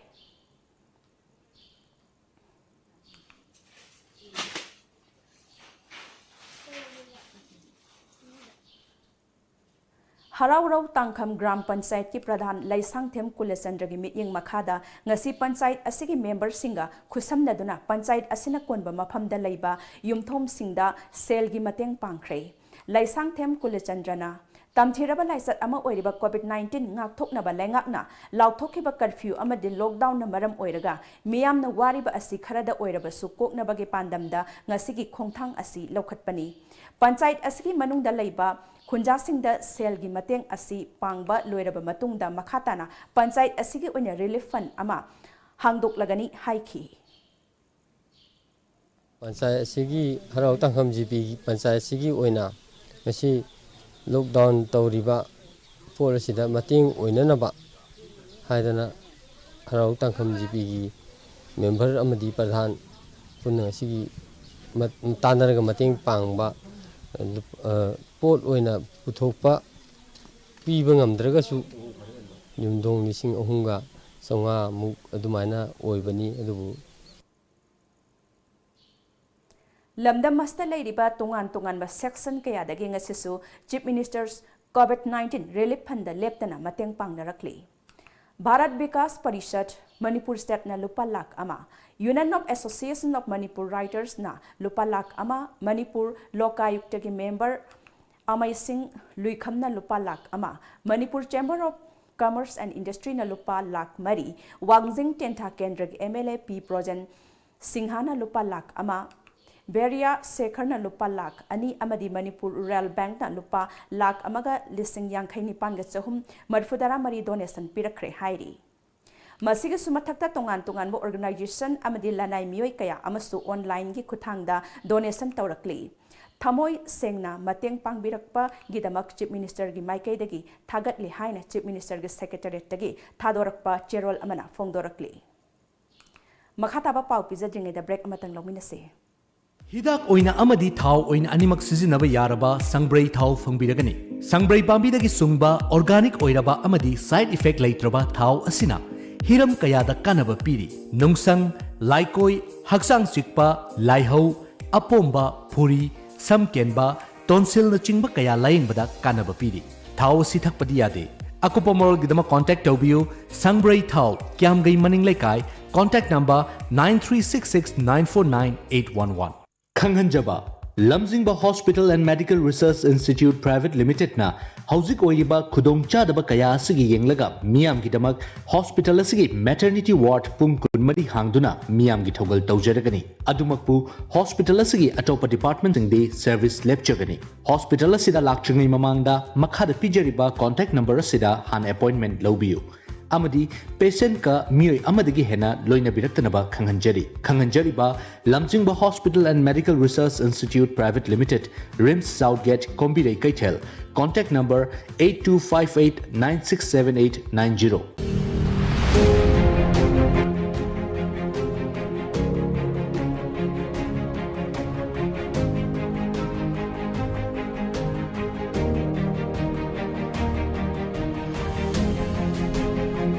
ꯍꯔꯥꯎꯔꯧ ꯇꯥꯡꯈꯝ ꯒ꯭ꯔꯥꯝ ꯄꯟꯆꯥꯌꯠꯀꯤ ꯄ꯭ꯔꯙꯥꯟ ꯂꯩꯁꯥꯡꯊꯦꯝ ꯀꯨꯂꯆꯟꯗ꯭ꯔꯒꯤ ꯃꯤꯠꯌꯦꯡ ꯃꯈꯥꯗ ꯉꯁꯤ ꯄꯟꯆꯥꯌꯠ ꯑꯁꯤꯒꯤ ꯃꯦꯝꯕꯔꯁꯤꯡꯒ ꯈꯨꯠꯁꯝꯅꯗꯨꯅ ꯄꯟꯆꯥꯌꯠ ꯑꯁꯤꯅ ꯀꯣꯟꯕ ꯃꯐꯝꯗ ꯂꯩꯕ ꯌꯨꯝꯊꯣꯡꯁꯤꯡꯗ ꯁꯦꯜꯒꯤ ꯃꯇꯦꯡ ꯄꯥꯡꯈ꯭ꯔꯦ꯫ ꯂꯩꯁꯥꯡꯊꯦꯝ ꯀꯨꯂꯆꯟꯗ꯭ꯔꯅ ꯇꯝꯊꯤꯔꯕ ꯂꯥꯏꯆꯠ ꯑꯃ ꯑꯣꯏꯔꯤꯕ COVID nineteen ꯉꯥꯛꯊꯣꯛꯅꯕ ꯂꯩꯉꯥꯛꯅ ꯂꯥꯎꯊꯣꯛꯈꯤꯕ ꯀꯔꯐ꯭ꯌꯨ ꯑꯃꯗꯤ ꯂꯣꯛꯗꯥꯎꯟꯅ ꯃꯔꯝ ꯑꯣꯏꯔꯒ ꯃꯤꯌꯥꯝꯅ ꯋꯥꯔꯤꯕ ꯑꯁꯤ ꯈꯔꯗ ꯑꯣꯏꯔꯕꯁꯨ ꯀꯣꯛꯅꯕꯒꯤ ꯄꯥꯟꯗꯝꯗ ꯉꯁꯤꯒꯤ ꯈꯣꯡꯊꯥꯡ ꯑꯁꯤ ꯂꯧꯈꯠꯄꯅꯤ꯫ ꯄꯟꯆꯥꯌꯠ ꯑꯁꯤꯒꯤ ꯃꯅꯨꯡꯗ ꯂꯩꯕ ꯈꯨꯟꯖꯥꯁꯤꯡꯗ ꯁꯦꯜꯒꯤ ꯃꯇꯦꯡ ꯑꯁꯤ ꯄꯥꯡꯕ ꯂꯣꯏꯔꯕ ꯃꯇꯨꯡꯗ ꯃꯈꯥ ꯇꯥꯅ ꯄꯟꯆꯥꯌꯠ ꯑꯁꯤꯒꯤ ꯑꯣꯏꯅ relief fund ꯑꯃ ꯍꯥꯡꯗꯣꯛꯂꯒꯅꯤ ꯍꯥꯏꯈꯤ꯫ ꯄꯟꯆꯥꯌꯠ ꯑꯁꯤꯒꯤ ꯍꯔꯥꯎ ꯇꯥꯡꯈꯝ ꯖꯤꯄꯤꯒꯤ ꯄꯟꯆꯥꯌꯠ ꯑꯁꯤꯒꯤ ꯑꯣꯏꯅ ꯉꯁꯤ ꯂꯣꯛꯗꯥꯎꯟ ꯇꯧꯔꯤꯕ ꯄꯣꯠ ꯑꯁꯤꯗ ꯃꯇꯦꯡ ꯑꯣꯏꯅꯅꯕ ꯍꯥꯏꯗꯅ ꯍꯔꯥꯎ ꯇꯥꯡꯈꯝ ꯖꯤꯄꯤꯒꯤ ꯃꯦꯝꯕꯔ ꯑꯃꯗꯤ ꯄ꯭ꯔꯙꯥꯟ ꯄꯨꯟꯅ ꯉꯁꯤꯒꯤ ꯃꯠ-, ꯇꯥꯟꯅꯔꯒ ꯃꯇꯦꯡ ꯄꯥꯡꯕ, ꯑ, ꯄꯣꯠ ꯑꯣꯏꯅ ꯄꯨꯊꯣꯛꯄ ꯄꯤꯕ ꯉꯝꯗ꯭ꯔꯒꯁꯨ ꯌꯨꯝꯊꯣꯡ ꯂꯤꯁꯤꯡ ꯑꯍꯨꯝꯒ ꯆꯥꯝꯃꯉꯥꯃꯨꯛ ꯑꯗꯨꯃꯥꯏꯅ ꯑꯣꯏꯕꯅꯤ꯫ ꯑꯗꯨꯕꯨ ꯂꯝꯗꯝ ꯑꯁꯤꯗ ꯂꯩꯔꯤꯕ ꯇꯣꯉꯥꯟ ꯇꯣꯉꯥꯟꯕ section ꯀꯌꯥꯗꯒꯤ ꯉꯁꯤꯁꯨ Chief Minister's COVID nineteen Relief Fundꯗ ꯂꯦꯞꯇꯅ ꯃꯇꯦꯡ ꯄꯥꯡꯅꯔꯛꯂꯤ꯫ ꯚꯥꯔꯠ ꯕꯤꯀꯥꯁ ꯄꯔꯤꯁꯠ, ꯃꯅꯤꯄꯨꯔ stateꯅ ꯂꯨꯄꯥ ꯂꯥꯈ ꯑꯃ, Union of Association of Manipur Writersꯅ ꯂꯨꯄꯥ ꯂꯥꯈ ꯑꯃ, ꯃꯅꯤꯄꯨꯔ ꯂꯣꯀꯥꯌꯨꯛꯇꯒꯤ ꯃꯦꯝꯕꯔ ꯑꯃꯩꯁꯤꯡ ꯂꯨꯏꯈꯝꯅ ꯂꯨꯄꯥ ꯂꯥꯈ ꯑꯃ, Manipur Chamber of Commerce and Industryꯅ ꯂꯨꯄꯥ ꯂꯥꯈ ꯃꯔꯤ, ꯋꯥꯡꯖꯤꯡ ꯇꯦꯟꯊꯥ ꯀꯦꯟꯗ꯭ꯔꯒꯤ MLA ꯄꯤ ꯄ꯭ꯔꯣꯖꯦꯟ ꯁꯤꯡꯍꯥꯅ ꯂꯨꯄꯥ ꯂꯥꯈ ꯑꯃ, ꯕꯦꯔꯤꯌꯥ ꯁꯦꯈꯔꯅ ꯂꯨꯄꯥ ꯂꯥꯈ ꯑꯅꯤ ꯑꯃꯗꯤ ꯃꯅꯤꯄꯨꯔ ꯔꯨꯔꯦꯜ ꯕꯦꯡꯛꯅ ꯂꯨꯄꯥ ꯂꯥꯈ ꯑꯃꯒ ꯂꯤꯁꯤꯡ ꯌꯥꯡꯈꯩ ꯅꯤꯄꯥꯟꯒ ꯆꯍꯨꯝ ꯃꯔꯤꯐꯨꯇꯔꯥ ꯃꯔꯤ donation ꯄꯤꯔꯛꯈ꯭ꯔꯦ ꯍꯥꯏꯔꯤ꯫ ꯃꯁꯤꯒꯤꯁꯨ ꯃꯊꯛꯇ ꯇꯣꯉꯥꯟ ꯇꯣꯉꯥꯟꯕ organization ꯑꯃꯗꯤ ꯂꯅꯥꯏ ꯃꯤꯑꯣꯏ ꯀꯌꯥ ꯑꯃꯁꯨ onlineꯒꯤ ꯈꯨꯠꯊꯥꯡꯗ donation ꯇꯧꯔꯛꯂꯤ꯫ ꯊꯃꯣꯏ ꯁꯦꯡꯅ ꯃꯇꯦꯡ ꯄꯥꯡꯕꯤꯔꯛꯄꯒꯤꯗꯃꯛ Chief Ministerꯒꯤ ꯃꯥꯏꯀꯩꯗꯒꯤ ꯊꯥꯒꯠꯂꯤ ꯍꯥꯏꯅ Chief Ministerꯒꯤ Secretariatꯇꯒꯤ ꯊꯥꯗꯣꯔꯛꯄ ꯆꯦꯔꯣꯜ ꯑꯃꯅ ꯐꯣꯡꯗꯣꯔꯛꯂꯤ꯫ ꯃꯈꯥ ꯇꯥꯕ ꯄꯥꯎ ꯄꯤꯖꯗ꯭ꯔꯤꯉꯩꯗ break ꯑꯃꯇꯪ ꯂꯧꯃꯤꯟꯅꯁꯤ꯫ ꯍꯤꯗꯥꯛ ꯑꯣꯏꯅ ꯑꯃꯗꯤ ꯊꯥꯎ ꯑꯣꯏꯅ ꯑꯅꯤꯃꯛ ꯁꯤꯖꯤꯟꯅꯕ ꯌꯥꯔꯕ ꯁꯪꯕ꯭ꯔꯩ ꯊꯥꯎ ꯐꯪꯕꯤꯔꯒꯅꯤ꯫ ꯁꯪꯕ꯭ꯔꯩ ꯄꯥꯝꯕꯤꯗꯒꯤ ꯁꯨꯡꯕ organic ꯑꯣꯏꯔꯕ ꯑꯃꯗꯤ side effect ꯂꯩꯇ꯭ꯔꯕ ꯊꯥꯎ ꯑꯁꯤꯅ ꯍꯤꯔꯝ ꯀꯌꯥꯗ ꯀꯥꯟꯅꯕ ꯄꯤꯔꯤ꯫ ꯅꯨꯡꯁꯪ, ꯂꯥꯏꯀꯣꯏ, ꯍꯛꯆꯥꯡ ꯆꯤꯛꯄ, ꯂꯥꯏꯍꯧ, ꯑꯄꯣꯝꯕ, ꯐꯨꯔꯤ, ꯁꯝ ꯀꯦꯟꯕ, tonsilꯅꯆꯤꯡꯕ ꯀꯌꯥ ꯂꯥꯌꯦꯡꯕꯗ ꯀꯥꯟꯅꯕ ꯄꯤꯔꯤ꯫ ꯊꯥꯎ ꯑꯁꯤ ꯊꯛꯄꯗꯤ ꯌꯥꯗꯦ꯫ ꯑꯀꯨꯞꯄ ꯃꯔꯣꯜꯒꯤꯗꯃꯛ contact ꯇꯧꯕꯤꯌꯨ, ꯁꯪꯕ꯭ꯔꯩ ꯊꯥꯎ, ꯀ꯭ꯌꯥꯝꯒꯩ ꯃꯅꯤꯡ ꯂꯩꯀꯥꯏ, contact number nine three six six nine four nine eight one one꯫ ꯈꯪꯍꯟꯖꯕ, ꯂꯝꯖꯤꯡꯕ Hospital and Medical Research Institute Private Limited ꯅ ꯍꯧꯖꯤꯛ ꯑꯣꯏꯔꯤꯕ ꯈꯨꯗꯣꯡꯆꯥꯗꯕ ꯀꯌꯥ ꯑꯁꯤꯒꯤ ꯌꯦꯡꯂꯒ ꯃꯤꯌꯥꯝꯒꯤꯗꯃꯛ hospital ꯑꯁꯤꯒꯤ maternity ward ꯄꯨꯡ ꯀꯨꯟꯃꯔꯤ ꯍꯥꯡꯗꯨꯅ ꯃꯤꯌꯥꯝꯒꯤ ꯊꯧꯒꯜ ꯇꯧꯖꯔꯒꯅꯤ꯫ ꯑꯗꯨꯃꯛꯄꯨ hospital ꯑꯁꯤꯒꯤ ꯑꯇꯣꯞꯄ department ꯁꯤꯡꯗꯤ service ꯂꯦꯞꯆꯒꯅꯤ꯫ Hospital ꯑꯁꯤꯗ ꯂꯥꯛꯇ꯭ꯔꯤꯉꯩ ꯃꯃꯥꯡꯗ ꯃꯈꯥꯗ ꯄꯤꯖꯔꯤꯕ contact number ꯑꯁꯤꯗ ꯍꯥꯟꯅ appointment ꯂꯧꯕꯤꯌꯨ ꯑꯃꯗꯤ patient ꯀ ꯃꯤꯑꯣꯏ ꯑꯃꯗꯒꯤ ꯍꯦꯟꯅ ꯂꯣꯏꯅꯕꯤꯔꯛꯇꯅꯕ ꯈꯪꯍꯟꯖꯔꯤ꯫ ꯈꯪꯍꯟꯖꯔꯤꯕ, ꯂꯝꯖꯤꯡꯕ Hospital and Medical Research Institute Private Limited, RIMS South Gate, ꯀꯣꯝꯕꯤꯔꯩ ꯀꯩꯊꯦꯜ, contact number eight two five eight nine six seven eight nine zero꯫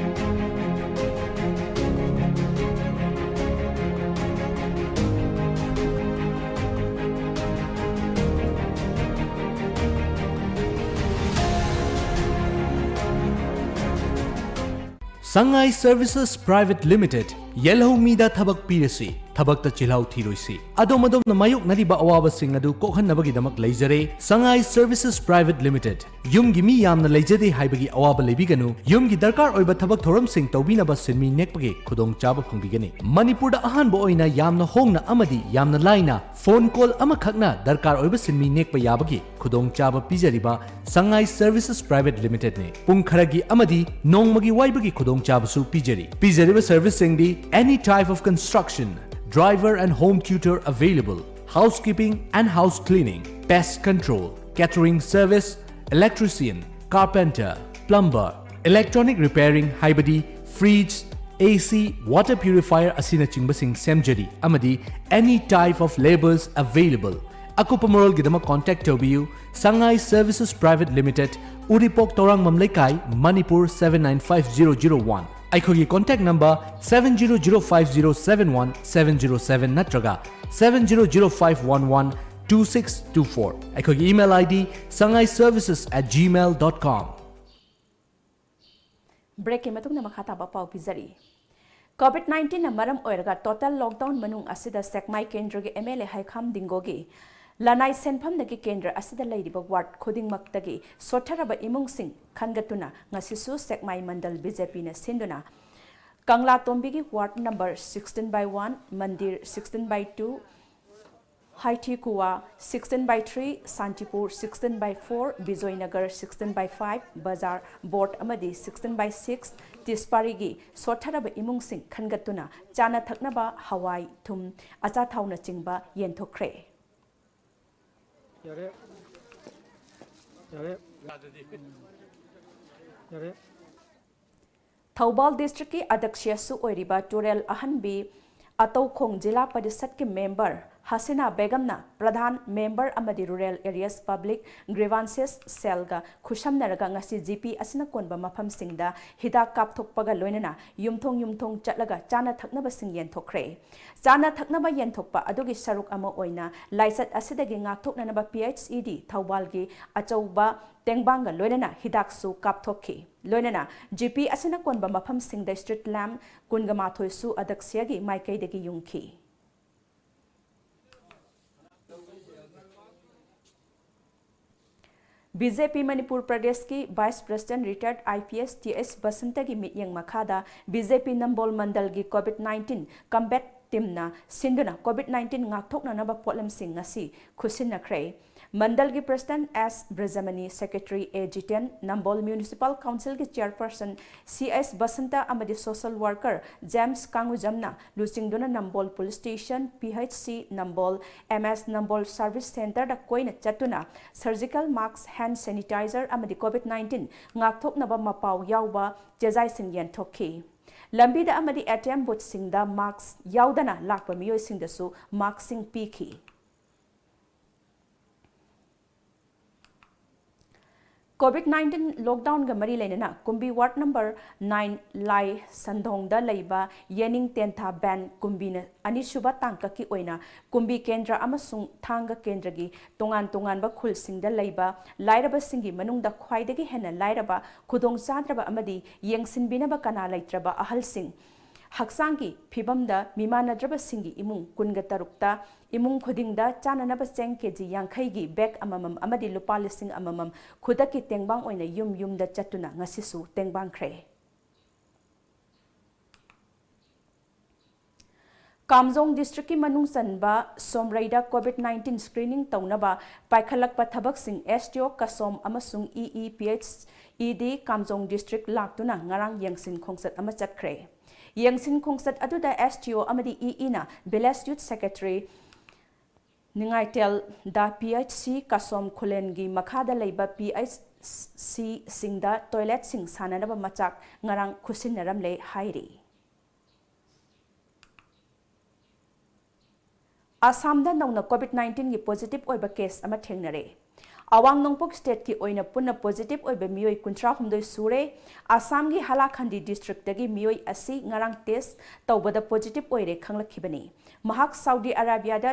Sangai Services Private Limited, ꯌꯦꯜꯍꯧ ꯃꯤꯗ ꯊꯕꯛ ꯄꯤꯔꯁꯤ, ꯊꯕꯛꯇ ꯆꯤꯜꯍꯥꯎ ꯊꯤꯔꯣꯏꯁꯤ꯫ ꯑꯗꯣꯝ ꯑꯗꯣꯝꯅ ꯃꯥꯌꯣꯛꯅꯔꯤꯕ ꯑꯋꯥꯕꯁꯤꯡ ꯑꯗꯨ ꯀꯣꯛꯍꯟꯅꯕꯒꯤꯗꯃꯛ ꯂꯩꯖꯔꯦ Sangai Services Private Limited꯫ ꯌꯨꯝꯒꯤ ꯃꯤ ꯌꯥꯝꯅ ꯂꯩꯖꯗꯦ ꯍꯥꯏꯕꯒꯤ ꯑꯋꯥꯕ ꯂꯩꯕꯤꯒꯅꯨ꯫ ꯌꯨꯝꯒꯤ ꯗꯔꯀꯥꯔ ꯑꯣꯏꯕ ꯊꯕꯛ ꯊꯧꯔꯝꯁꯤꯡ ꯇꯧꯕꯤꯅꯕ ꯁꯤꯟꯃꯤ ꯅꯦꯛꯄꯒꯤ ꯈꯨꯗꯣꯡꯆꯥꯕ ꯐꯪꯕꯤꯒꯅꯤ꯫ ꯃꯅꯤꯄꯨꯔꯗ ꯑꯍꯥꯟꯕ ꯑꯣꯏꯅ ꯌꯥꯝꯅ ꯍꯣꯡꯅ ꯑꯃꯗꯤ ꯌꯥꯝꯅ ꯂꯥꯏꯅ phone call ꯑꯃꯈꯛꯅ ꯗꯔꯀꯥꯔ ꯑꯣꯏꯕ ꯁꯤꯟꯃꯤ ꯅꯦꯛꯄ ꯌꯥꯕꯒꯤ ꯈꯨꯗꯣꯡꯆꯥꯕ ꯄꯤꯖꯔꯤꯕ Sangai Services Private Limited ꯅꯤ꯫ ꯄꯨꯡ ꯈꯔꯒꯤ ꯑꯃꯗꯤ ꯅꯣꯡꯃꯒꯤ ꯋꯥꯏꯕꯒꯤ ꯈꯨꯗꯣꯡꯆꯥꯕꯁꯨ ꯄꯤꯖꯔꯤ꯫ ꯄꯤꯖꯔꯤꯕ service ꯁꯤꯡꯗꯤ: any type of construction, driver and home tutor available, housekeeping and house cleaning, pest control, catering service, electrician, carpenter, plumber, electronic repairing ꯍꯥꯏꯕꯗꯤ fridge, AC, water purifier ꯑꯁꯤꯅꯆꯤꯡꯕꯁꯤꯡ ꯁꯦꯝꯖꯔꯤ ꯑꯃꯗꯤ any type of labours available꯫ ꯑꯀꯨꯞꯄ ꯃꯔꯣꯜꯒꯤꯗꯃꯛ contact ꯇꯧꯕꯤꯌꯨ Sangai Services Private Limited, ꯎꯔꯤꯄꯣꯛ ꯇꯧꯔꯥꯡꯕꯝ ꯂꯩꯀꯥꯏ, Manipur seven nine five zero zero one꯫ ꯑꯩꯈꯣꯏꯒꯤ contact number seven zero zero five zero seven one seven zero seven ꯅꯠꯇ꯭ꯔꯒ seven zero zero five one one two six two four꯫ ꯑꯩꯈꯣꯏꯒꯤ email ID, sangai services at gmail dot com꯫ Breakꯀꯤ ꯃꯇꯨꯡꯗ ꯃꯈꯥ ꯇꯥꯕ ꯄꯥꯎ ꯄꯤꯖꯔꯤ꯫ COVID nineteenꯅ ꯃꯔꯝ ꯑꯣꯏꯔꯒ total lockdown ꯃꯅꯨꯡ ꯑꯁꯤꯗ ꯁꯦꯛꯃꯥꯏ ꯀꯦꯟꯗ꯭ꯔꯒꯤ MLA ꯍꯩꯈꯥꯝ ꯗꯤꯡꯒꯣꯒꯤ ꯂꯅꯥꯏ ꯁꯦꯟꯐꯝꯗꯒꯤ ꯀꯦꯟꯗ꯭ꯔ ꯑꯁꯤꯗ ꯂꯩꯔꯤꯕ ward ꯈꯨꯗꯤꯡꯃꯛꯇꯒꯤ ꯁꯣꯠꯊꯔꯕ ꯏꯃꯨꯡꯁꯤꯡ ꯈꯟꯒꯠꯇꯨꯅ ꯉꯁꯤꯁꯨ ꯁꯦꯛꯃꯥꯏ ꯃꯟꯗꯜ BJPꯅ ꯁꯤꯟꯗꯨꯅ ꯀꯪꯂꯥꯇꯣꯝꯕꯤꯒꯤ ward number sixteen by one, Mandir sixteen by two, ꯍꯥꯏꯊꯤꯀꯨꯋꯥ sixteen by three, ꯁꯥꯟꯇꯤꯄꯨꯔ sixteen by four, ꯕꯤꯖꯣꯏꯅꯒꯔ sixteen by five, ꯕꯖꯥꯔ ꯕꯣꯔꯗ ꯑꯃꯗꯤ sixteen by six, ꯇꯤꯁꯄꯥꯔꯤꯒꯤ ꯁꯣꯠꯊꯔꯕ ꯏꯃꯨꯡꯁꯤꯡ ꯈꯟꯒꯠꯇꯨꯅ ꯆꯥꯅ ꯊꯛꯅꯕ ꯍꯋꯥꯏ, ꯊꯨꯝ, ꯑꯆꯥꯊꯥꯎꯅꯆꯤꯡꯕ ꯌꯦꯟꯊꯣꯛꯈ꯭ꯔꯦ꯫ ꯌꯥꯔꯦ꯫ ꯌꯥꯔꯦ꯫ ꯌꯥꯔꯦ꯫ ꯊꯧꯕꯥꯜ districtꯀꯤ ꯑꯗꯛꯁ꯭ꯌꯁꯨ ꯑꯣꯏꯔꯤꯕ ꯇꯨꯔꯦꯜ ꯑꯍꯟꯕꯤ ꯑꯇꯧꯈꯣꯡ ꯖꯤꯂꯥ ꯄꯔꯤꯁꯠꯀꯤ member ꯍꯁꯤꯅꯥ ꯕꯦꯒꯝꯅ ꯄ꯭ꯔꯙꯥꯟ, member ꯑꯃꯗꯤ Rural Areas Public Grievances Cellꯒ ꯈꯨꯠꯁꯝꯅꯔꯒ ꯉꯁꯤ ꯖꯤꯄꯤ ꯑꯁꯤꯅ ꯀꯣꯟꯕ ꯃꯐꯝꯁꯤꯡꯗ ꯍꯤꯗꯥꯛ ꯀꯥꯞꯊꯣꯛꯄꯒ ꯂꯣꯏꯅꯅ ꯌꯨꯝꯊꯣꯡ ꯌꯨꯝꯊꯣꯡ ꯆꯠꯂꯒ ꯆꯥꯅ ꯊꯛꯅꯕꯁꯤꯡ ꯌꯦꯟꯊꯣꯛꯈ꯭ꯔꯦ꯫ ꯆꯥꯅ ꯊꯛꯅꯕ ꯌꯦꯟꯊꯣꯛꯄ ꯑꯗꯨꯒꯤ ꯁꯔꯨꯛ ꯑꯃ ꯑꯣꯏꯅ ꯂꯥꯏꯆꯠ ꯑꯁꯤꯗꯒꯤ ꯉꯥꯛꯊꯣꯛꯅꯅꯕ PHED ꯊꯧꯕꯥꯜꯒꯤ ꯑꯆꯧꯕ ꯇꯦꯡꯕꯥꯡꯒ ꯂꯣꯏꯅꯅ ꯍꯤꯗꯥꯛꯁꯨ ꯀꯥꯞꯊꯣꯛꯈꯤ꯫ ꯂꯣꯏꯅꯅ ꯖꯤꯄꯤ ꯑꯁꯤꯅ ꯀꯣꯟꯕ ꯃꯐꯝꯁꯤꯡꯗ street lamp ꯀꯨꯟꯒ ꯃꯥꯊꯣꯏꯁꯨ ꯑꯗꯛꯁ꯭ꯌꯒꯤ ꯃꯥꯏꯀꯩꯗꯒꯤ ꯌꯨꯡꯈꯤ꯫ BJP ꯃꯅꯤꯄꯨꯔ ꯄ꯭ꯔꯗꯦꯁꯀꯤ Vice President retired IPS T S ꯕꯁꯟꯇꯒꯤ ꯃꯤꯠꯌꯦꯡ ꯃꯈꯥꯗ BJP ꯅꯝꯕꯣꯜ ꯃꯟꯗꯜꯒꯤ COVID nineteen combat teamꯅ ꯁꯤꯟꯗꯨꯅ COVID nineteen ꯉꯥꯛꯊꯣꯛꯅꯅꯕ ꯄꯣꯠꯂꯝꯁꯤꯡ ꯉꯁꯤ ꯈꯨꯠꯁꯤꯟꯅꯈ꯭ꯔꯦ꯫ ꯃꯟꯗꯜꯒꯤ President ꯑꯦꯁ ꯕ꯭ꯔꯖꯃꯅꯤ, Secretary ꯑꯦ ꯖꯤꯇꯦꯟ, ꯅꯝꯕꯣꯜ Municipal Councilꯒꯤ Chairperson C S Basanta ꯑꯃꯗꯤ social worker ꯖꯦꯝꯁ ꯀꯥꯡꯉꯨꯖꯝꯅ ꯂꯨꯆꯤꯡꯗꯨꯅ ꯅꯝꯕꯣꯜ Police Station, PHC ꯅꯝꯕꯣꯜ, MS ꯅꯝꯕꯣꯜ Service Centreꯗ ꯀꯣꯏꯅ ꯆꯠꯇꯨꯅ surgical mask, hand sanitizer ꯑꯃꯗꯤ COVID nineteen ꯉꯥꯛꯊꯣꯛꯅꯕ ꯃꯄꯥꯎ ꯌꯥꯎꯕ ꯆꯦꯖꯥꯏꯁꯤꯡ ꯌꯦꯟꯊꯣꯛꯈꯤ꯫ ꯂꯝꯕꯤꯗ ꯑꯃꯗꯤ ATM boothꯁꯤꯡꯗ mask ꯌꯥꯎꯗꯅ ꯂꯥꯛꯄ ꯃꯤꯑꯣꯏꯁꯤꯡꯗꯁꯨ maskꯁꯤꯡ ꯄꯤꯈꯤ꯫ COVID nineteen lockdownꯒ ꯃꯔꯤ ꯂꯩꯅꯅ ꯀꯨꯝꯕꯤ ward number nine ꯂꯥꯏ ꯁꯟꯗꯣꯡꯗ ꯂꯩꯕ ꯌꯦꯅꯤꯡ ꯇꯦꯟꯊꯥ ꯕꯦꯟ ꯀꯨꯝꯕꯤꯅ ꯑꯅꯤꯁꯨꯕ ꯇꯥꯡꯀꯛꯀꯤ ꯑꯣꯏꯅ ꯀꯨꯝꯕꯤ ꯀꯦꯟꯗ꯭ꯔ ꯑꯃꯁꯨꯡ ꯊꯥꯡꯒ ꯀꯦꯟꯗ꯭ꯔꯒꯤ ꯇꯣꯉꯥꯟ ꯇꯣꯉꯥꯟꯕ ꯈꯨꯜꯁꯤꯡꯗ ꯂꯩꯕ ꯂꯥꯏꯔꯕꯁꯤꯡꯒꯤ ꯃꯅꯨꯡꯗ ꯈ꯭ꯋꯥꯏꯗꯒꯤ ꯍꯦꯟꯅ ꯂꯥꯏꯔꯕ, ꯈꯨꯗꯣꯡꯆꯥꯗ꯭ꯔꯕ ꯑꯃꯗꯤ ꯌꯦꯡꯁꯤꯟꯕꯤꯅꯕ ꯀꯅꯥ ꯂꯩꯇ꯭ꯔꯕ ꯑꯍꯜꯁꯤꯡ, ꯍꯛꯆꯥꯡꯒꯤ ꯐꯤꯕꯝꯗ ꯃꯤꯃꯥꯟꯅꯗ꯭ꯔꯕꯁꯤꯡꯒꯤ ꯏꯃꯨꯡ ꯀꯨꯟꯒ ꯇꯔꯨꯛꯇ ꯏꯃꯨꯡ ꯈꯨꯗꯤꯡꯗ ꯆꯥꯅꯅꯕ ꯆꯦꯡ ꯀꯦꯖꯤ ꯌꯥꯡꯈꯩꯒꯤ ꯕꯦꯒ ꯑꯃꯃꯝ ꯑꯃꯗꯤ ꯂꯨꯄꯥ ꯂꯤꯁꯤꯡ ꯑꯃꯃꯝ ꯈꯨꯗꯛꯀꯤ ꯇꯦꯡꯕꯥꯡ ꯑꯣꯏꯅ ꯌꯨꯝ ꯌꯨꯝꯗ ꯆꯠꯇꯨꯅ ꯉꯁꯤꯁꯨ ꯇꯦꯡꯕꯥꯡꯈ꯭ꯔꯦ꯫ ꯀꯥꯝꯖꯣꯡ ꯗꯤꯁꯇ꯭ꯔꯤꯛꯀꯤ ꯃꯅꯨꯡ ꯆꯟꯕ ꯁꯣꯝꯔꯩꯗ COVID nineteen screening ꯇꯧꯅꯕ ꯄꯥꯏꯈꯠꯂꯛꯄ ꯊꯕꯛꯁꯤꯡ SDO ꯀꯁꯣꯝ ꯑꯃꯁꯨꯡ EE PHED ꯀꯥꯝꯖꯣꯡ ꯗꯤꯁꯇ꯭ꯔꯤꯛ ꯂꯥꯛꯇꯨꯅ ꯉꯔꯥꯡ ꯌꯦꯡꯁꯤꯟ ꯈꯣꯡꯆꯠ ꯑꯃ ꯆꯠꯈ꯭ꯔꯦ꯫ ꯌꯦꯡꯁꯤꯟ ꯈꯣꯡꯆꯠ ꯑꯗꯨꯗ SDO ꯑꯃꯗꯤ EEꯅ Village Youth Secretary ꯅꯤꯡꯉꯥꯏꯇꯦꯜꯗ PHC ꯀꯁꯣꯝ ꯈꯨꯂꯦꯟꯒꯤ ꯃꯈꯥꯗ ꯂꯩꯕ PHCꯁꯤꯡꯗ toiletꯁꯤꯡ ꯁꯥꯟꯅꯅꯕ ꯃꯆꯥꯛ ꯉꯔꯥꯡ ꯈꯨꯠꯁꯤꯟꯅꯔꯝꯂꯦ ꯍꯥꯏꯔꯤ꯫ ꯑꯁꯥꯝꯗ ꯅꯧꯅ COVID nineteenꯒꯤ positive ꯑꯣꯏꯕ case ꯑꯃ ꯊꯦꯡꯅꯔꯦ꯫ ꯑꯋꯥꯡ ꯅꯣꯡꯄꯣꯛ stateꯀꯤ ꯑꯣꯏꯅ ꯄꯨꯟꯅ positive ꯑꯣꯏꯕ ꯃꯤꯑꯣꯏ ꯀꯨꯟꯊ꯭ꯔꯥ ꯍꯨꯝꯗꯣꯏ ꯁꯨꯔꯦ꯫ ꯑꯁꯥꯝꯒꯤ ꯍꯥꯂꯥꯈꯟꯗꯤ districtꯇꯒꯤ ꯃꯤꯑꯣꯏ ꯑꯁꯤ ꯉꯔꯥꯡ test ꯇꯧꯕꯗ positive ꯑꯣꯏꯔꯦ ꯈꯪꯂꯛꯈꯤꯕꯅꯤ꯫ ꯃꯍꯥꯛ ꯁꯥꯎꯗꯤ ꯑꯔꯥꯕꯤꯌꯥꯗ